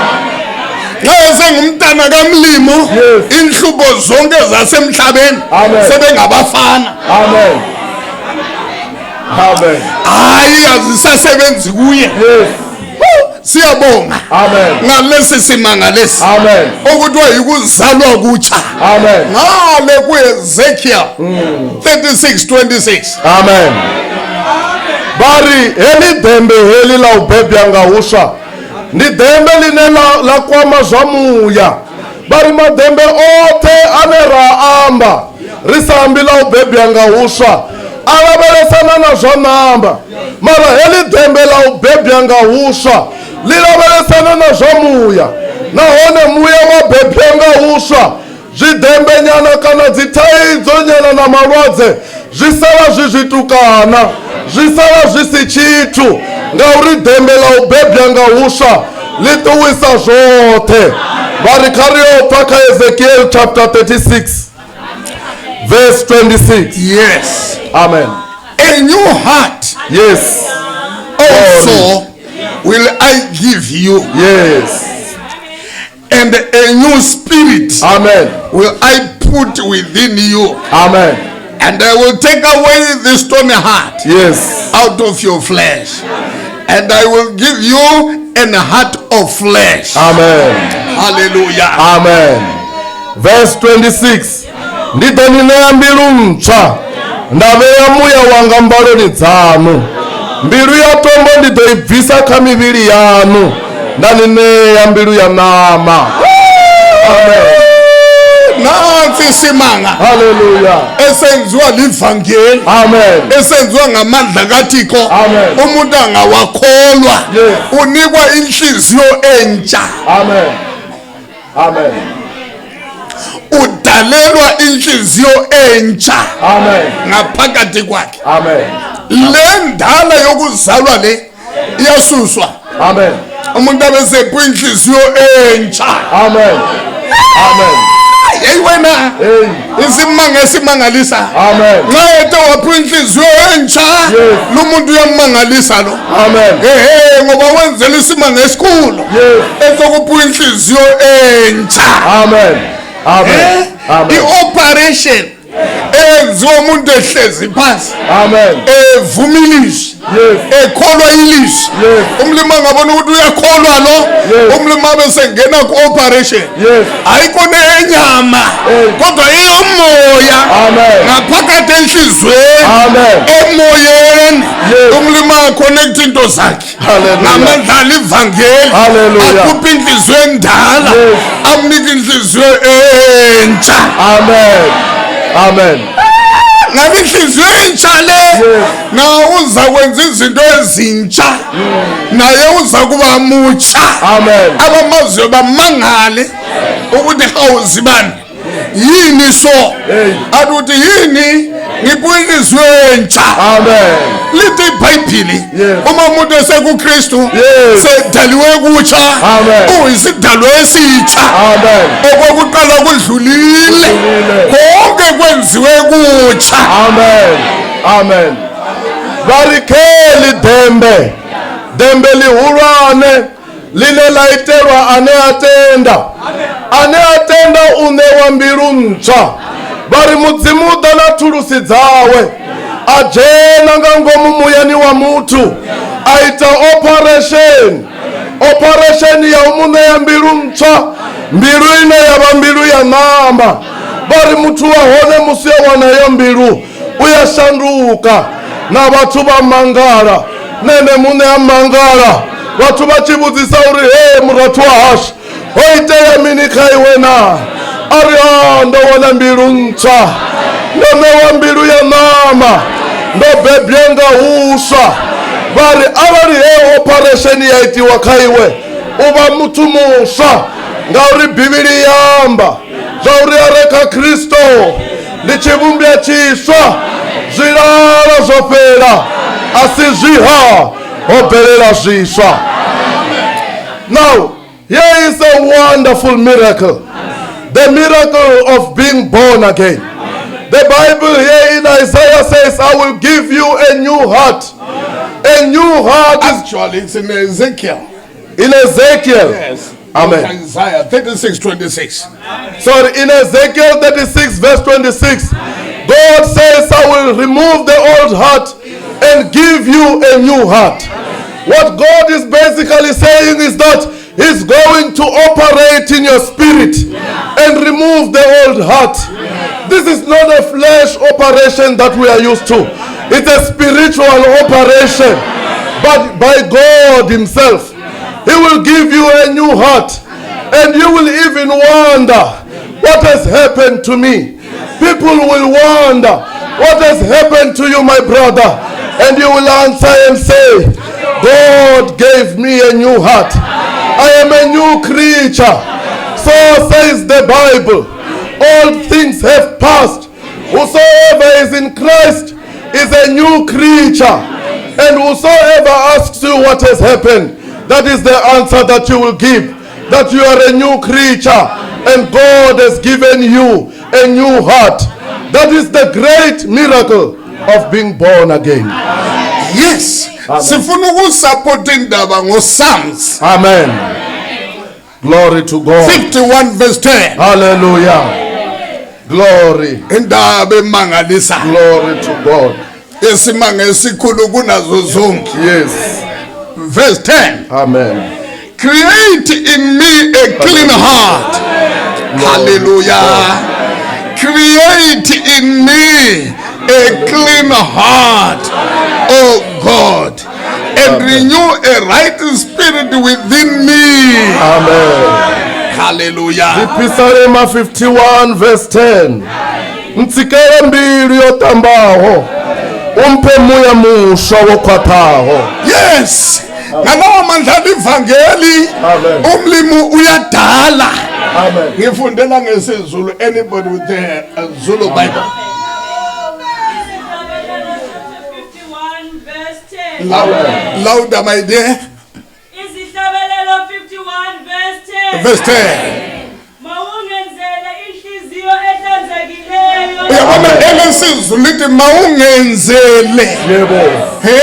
Nxa sengumntana kaMlimo, Yes. inhlubo zonke zasemhlabeni Amen. sebengabafana. Amen. Amen. Hayi, azisasebenzi kuye. Yes. Siyabonga Amen. ngalesi simanga lesi Amen. okuthiwa yikuzalwa kutsha. Amen. Ngale kuEzekiel 36:26. Amen. Bari heli dembe heli la u bebya nga huswa ndi dembe line la kwama zwa muya. Bari madembe oṱhe ane ra amba ri sa ambi la u bebya nga huswa a lavhelesana na zwa ṋamba, mara heli dembe la u bebya nga huswa ḽi lavhelesana na zwa muya, nahone muya wa bebya nga huswa zwidembenyana kana dzithaidzo nyana na malwadze zwi sala zwi zwitukana, zwi sala zwi si tshithu, ngauri dembe la u bebya nga huswa ḽi ṱuwisa zwoṱhe. Vha ri kha ri yo pfa kha Ezekiel chapter 36 verse 26. Yes. Amen. A new heart Yes. also will I give you. Yes. And a new spirit Amen. will I put within you. Amen. And I will take away the stony heart Yes. out of your flesh. And I will give you an heart of flesh. Amen. Hallelujah. Amen. Verse 26. Ndi ḓo ni ṋea mbilu ntswa, nda vhea muya wanga mbaloni dzaṋu. Mbilu ya tombo ndi ḓo i bvisa kha mivhili yaṋu, nda ni ṋea mbilu ya ṋama. Amen. Nansi isimanga Hallelujah. esenziwa livangeli. Amen. Esenziwa ngamandla kaThixo. Amen. Umuntu angawakholwa Yes. unikwa inhliziyo entsha. Amen. Amen. Udalelwa inhliziyo entsha. Amen. Ngaphakathi kwakhe. Amen. Le ndala yokuzalwa le iyasuswa. Amen. Umuntu abesephu inhliziyo entsha. Amen. Amen. Hey wena, isimanga esimangalisa. Amen. Nxa ethe waphiwa inhliziyo entsha, Yes. lo muntu uyammangalisa lo. Amen. Ehe, ngoba wenzela isimanga esikhulu. Yes. Esokuphiwa inhliziyo entsha. Amen. Amen. Eh? Amen. I-operation eyenziwa umuntu ehlezi phansi. Amen. Evuma ilizwi. Yes. Ekholwa ilizwi. Yes. Umlimi angabona ukuthi uyakholwa lo. Yes. Umlimi abe sengena ku-operation. Yes. Ayikona enyama Hey. kodwa eyomoya. Amen. Ngaphakathi enhliziyweni. Amen. Emoyeni. Yes. Umlimi aconnect into zakhe. Hallelujah. Ngamandla alivangeli. Hallelujah. Akhuphe inhliziyo endala. Yes. Amnike inhliziyo entsha. Amen. Amen. Ngabe inhliziyo entsha le. Yes. Na uza kwenza izinto ezintsha. Naye uza kuba mutsha. Amen. Abamaziyo bamangale ukuthi hawu zibani yini so. Hey. Athi ukuthi yini ngiphiwe inhliziyo entsha. Amen. Lithi iBhayibheli Yes. uma umuntu esekuKristu Yes. sedaliwe kutsha. Amen. Uyisidalwa esitsha. Amen. Okokuqala kudlulile. Kudlulile. Konke kwenziwe kutsha. Amen. Amen. Vha ri kheli dembe. Dembe ḽihulwane ḽine ḽa itelwa ane a tenda. Ane a tenda u ṋewa mbilu ntswa. Vha ri Mudzimu u ḓa na thulusi dzawe. A dzhena nga ngomu muyani wa muthu. A ita operation. Operation ya u mu ṋea mbilu ntswa. Mbilu ine ya vha mbilu ya ṋama. Vha ri muthu wa hone musi o wana heyo mbilu u ya shanduka. Na vhathu vha mangala. Nene muṋe a mangala. Vhathu vha tshi vhudzisa uri he murathu wa hashu ho itea mini kha iwe na? A ri a ndo wana mbilu ntswa. Ndo ṋewa mbilu ya ṋama. Ndo bebwa nga huswa. Vha ri arali heyo operation ya itiwa kha iwe u vha muthu muswa. Ngauri Bivhili ya amba zwauri a re kha Kristo ndi tshivhumbwa tshiswa. Zwilala zwo fhela, a si zwiha ho bvelela zwiswa. Now, here is a wonderful miracle. The miracle of being born again. The Bible here in Isaiah says, I will give you a new heart. A new heart is Actually, it's in Ezekiel. in Ezekiel. Yes. Amen. Isaiah 36:26. Sorry, in Ezekiel 36 verse 26, God says, I will remove the old heart and give you a new heart. What God is basically saying is that He's going to operate in your spirit and remove the old heart. This is not a flesh operation that we are used to. It's a spiritual operation, but by God Himself. He will give you a new heart, and you will even wonder, what has happened to me? People will wonder, what has happened to you, my brother? And you will answer and say, God gave me a new heart. I am a new creature. So says the Bible. All things have passed. Whosoever is in Christ is a new creature. And whosoever asks you what has happened, that is the answer that you will give. That you are a new creature and God has given you a new heart. That is the great miracle of being born again. Yes. Sifuna ukusupport indaba ngoPsalms Amen. Glory to God. 51 verse 10. Hallelujah. Glory. Indaba emangalisa. Glory to God. Isimanga esikhulu kunazo zonke. Yes. Verse 10. Amen. Create in me a clean heart. Hallelujah. Create in me a clean heart, O God, and renew a right spirit within me. Amen. Hallelujah. Psalm 51 verse 10. Ntsikele mbilu yo tambaho, umphe muya muswa wo khwaṱhaho. Yes. Ngalawo mandla livangeli Amen. umlimi uyadala. Amen. Ngifundela ngesiZulu, anybody with the Zulu Bible. Izihlabelelo 51 verse 10. Louder, louder my dear. Izihlabelelo 51 verse 10. Verse 10. Mawungenzele inhliziyo Yabona elesizulu lithi mawungenzele. Yebo. He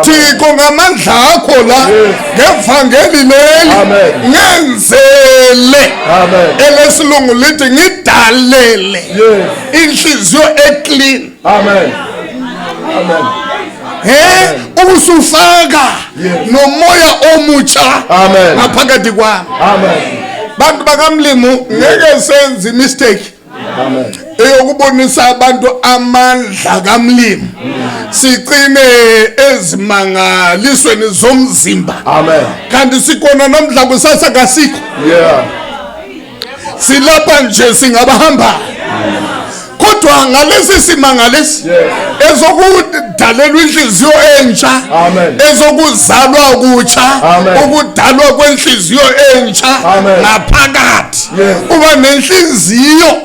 Thixo ngamandla akho la ngevangeli leli Amen. ngenzele. Amen. Elesilungu lithi ngidalele Yes. inhliziyo eclean. Amen. Amen. He ubusufaka Yes. nomoya omutsha Amen. ngaphakathi kwami. Amen. Bantu bakamlimu ngeke senze mistake. Amen. Eyokubonisa abantu amandla kamlimi sicine ezimangalisweni zomzimba. Amen. Kanti sikona namhla kusasa kasikho. Yeah. Silapha nje singabahamba kodwa ngalesi simanga lesi Yes. ezokudalelwa inhliziyo entsha, Amen. ezokuzalwa kutsha, Amen. ukudalwa kwenhliziyo entsha Amen. ngaphakathi. Yes. Uba nenhliziyo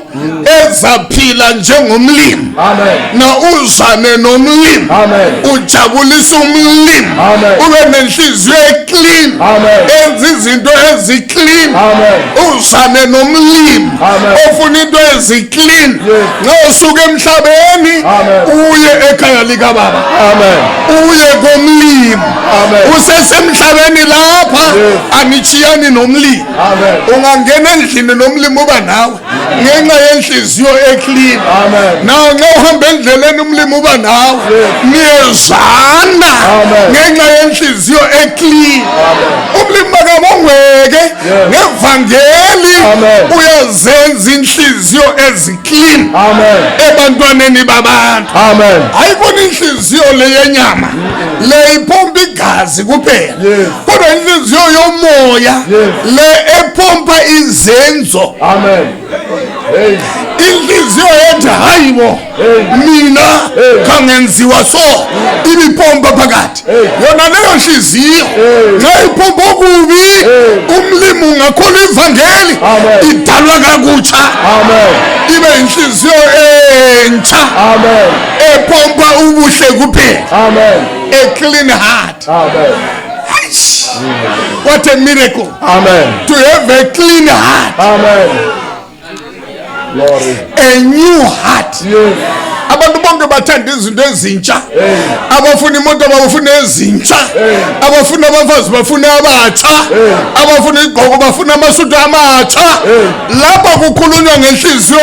ezaphila njengomlimi. Amen. Na uzane nomlimi. Amen. Ujabulisa umlimi. Amen. Ube nenhliziyo eclean. Amen. Enza izinto eziclean. Amen. Uzane nomlimi. Amen. Ofuna into eziclean. Yes. Nxa usuka emhlabeni Amen. uye ekhaya likababa. Amen. Uye komlimi. Amen. Usesemhlabeni lapha Yes. anitshiyani nomlimi. Amen. Ungangena endlini nomlimi uba nawe ngenxa yenhliziyo eclean. Amen. Nawe nxa uhamba endleleni umlimi uba nawe. Yes. Niyezana Amen. ngenxa yenhliziyo eclean. Umlimi makabongweke Yes. ngevangeli. Amen. Uyazenza inhliziyo eziclean Amen. ebantwaneni babantu. Amen. Ayikona inhliziyo le yenyama le ipompa igazi kuphela, Yes. kodwa inhliziyo yomoya Yes. le epompa izenzo. Amen. Hey. Inhliziyo ethi hayibo Hey. mina Hey. khangenziwa so ibipompa phakathi. Hey. Yona leyo nhliziyo Hey. nxa ipompa okubi Hey. umlimi ungakholwa ivangeli Amen. idalwa kakutsha. Amen. Ibe inhliziyo entsha Amen. epompa ubuhle kuphela. Amen. A clean heart. Amen. Eish. What a miracle. Amen. To have a clean heart. Amen. Glory. A new heart. Yes. Abantu bonke bathanda izinto ezintsha. Hey. Abafuna imoto bafuna ezintsha. Hey. Abafuna abafazi bafuna abatsha. Hey. Abafuna igqoko bafuna amasudu amatsha. Hey. Lapha kukhulunywa ngenhliziyo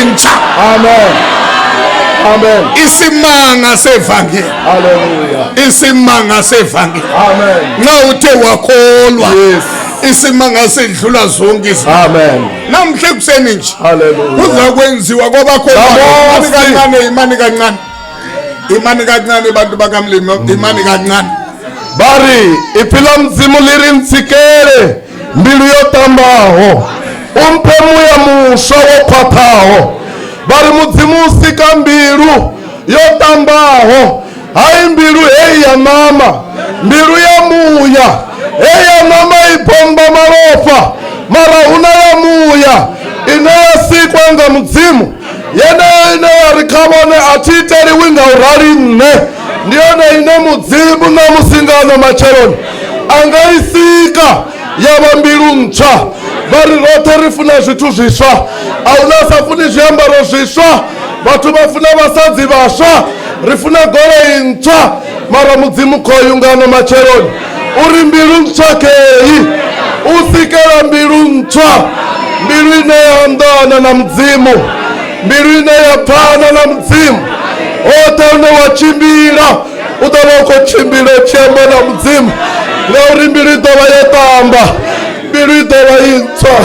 entsha. Amen. Amen. Isimanga sevangeli. Hallelujah. Isimanga sevangeli. Amen. Nxa uthe wakholwa. Yes. Isimanga sedlula zonke izinto. Amen. Namhla ekuseni nje Hallelujah. kuzakwenziwa kwabakholwayo. Babosi. Imani kancane, imani kancane. Imani kancane bantu bakamlimi, imani kancane. Bari ipfi ḽa Mudzimu ḽi ri ntsikele mbilu yo ṱambaho, u mphe muya muswa wo khwaṱhaho. Vha ri Mudzimu u sika mbilu yo ṱambaho, hai mbilu heyi ya ṋama, mbilu ya muya. Heyi ya ṋama i pomba malofha, mara huna ya muya ine ya sikwa nga Mudzimu. Yeneyo ine ya ri kha vhone a thi iteliwi nga u rali nṋe, ndi yone ine Mudzimu ṋamusi nga ano matsheloni a nga i sika ya vha mbilu ntswa. Vha ri roṱhe ri funa zwithu zwiswa, a huna a sa funi zwiambaro zwiswa, vhathu vha funa vhasadzi vhaswa, ri funa goloi ntswa, mara Mudzimu khoyu nga ano matsheloni uri mbilu ntswa kei, u sikela mbilu ntswa, mbilu ine ya anḓana na Mudzimu, mbilu ine ya pfana na Mudzimu. Hoṱhe hune wa tshimbila u ḓo vha u khou tshimbila u tshi amba na Mudzimu, ngauri mbilu i ḓo vha yo ṱamba, mbilu i ḓo vha i ntswa.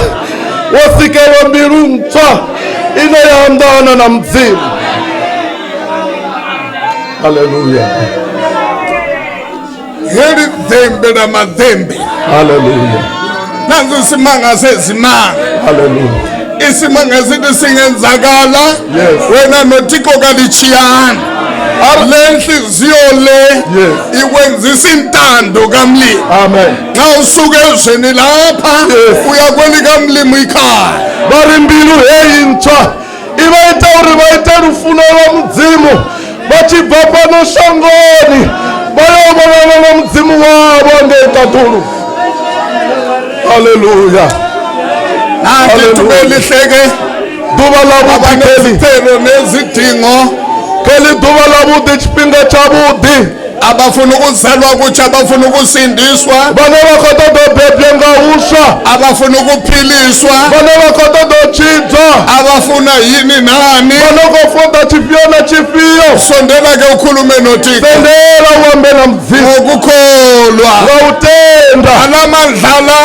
Wo sikelwa mbilu ntswa ine ya anḓana na Mudzimu. Hallelujah. Heli dhembe la madhembe. Hallelujah. Nanso isimanga sezimanga. Hallelujah. Isimanga sithi singenzakala. Yes. Wena noThixo kalitshiyana. Le nhliziyo le Yes. ikwenzisa intando kamlimi. Amen. Nxa usuka ezweni lapha Yes. uya kwelikamlimi ikhaya. Vha ri mbilu heyi ntswa i vha ita uri vha ite lufuno lwa Mudzimu vha tshi bva fhano shangoni vha yo vhonana na Mudzimu wavho ngei ṱaḓulu. Hallelujah. Nanti ithuba elihle ke. ḓuvha ḽavhuḓi kheḽi. Abanezicelo nezidingo. Kheḽi ḓuvha ḽavhuḓi, tshifhinga tshavhuḓi. Abafuna ukuzalwa kutsha, abafuna ukusindiswa. Vhane vha khou ṱoḓa u bebwa nga huswa. Abafuna ukuphiliswa. Vhane vha khou ṱoḓa u tshidzwa. Abafuna yini nani. Vhane khou foda tshifhio na tshifhio. Sondela ke ukhulume noThixo. Sendela u ambe na Mudzimu. Ngokukholwa. Nga u tenda. Alamandla la.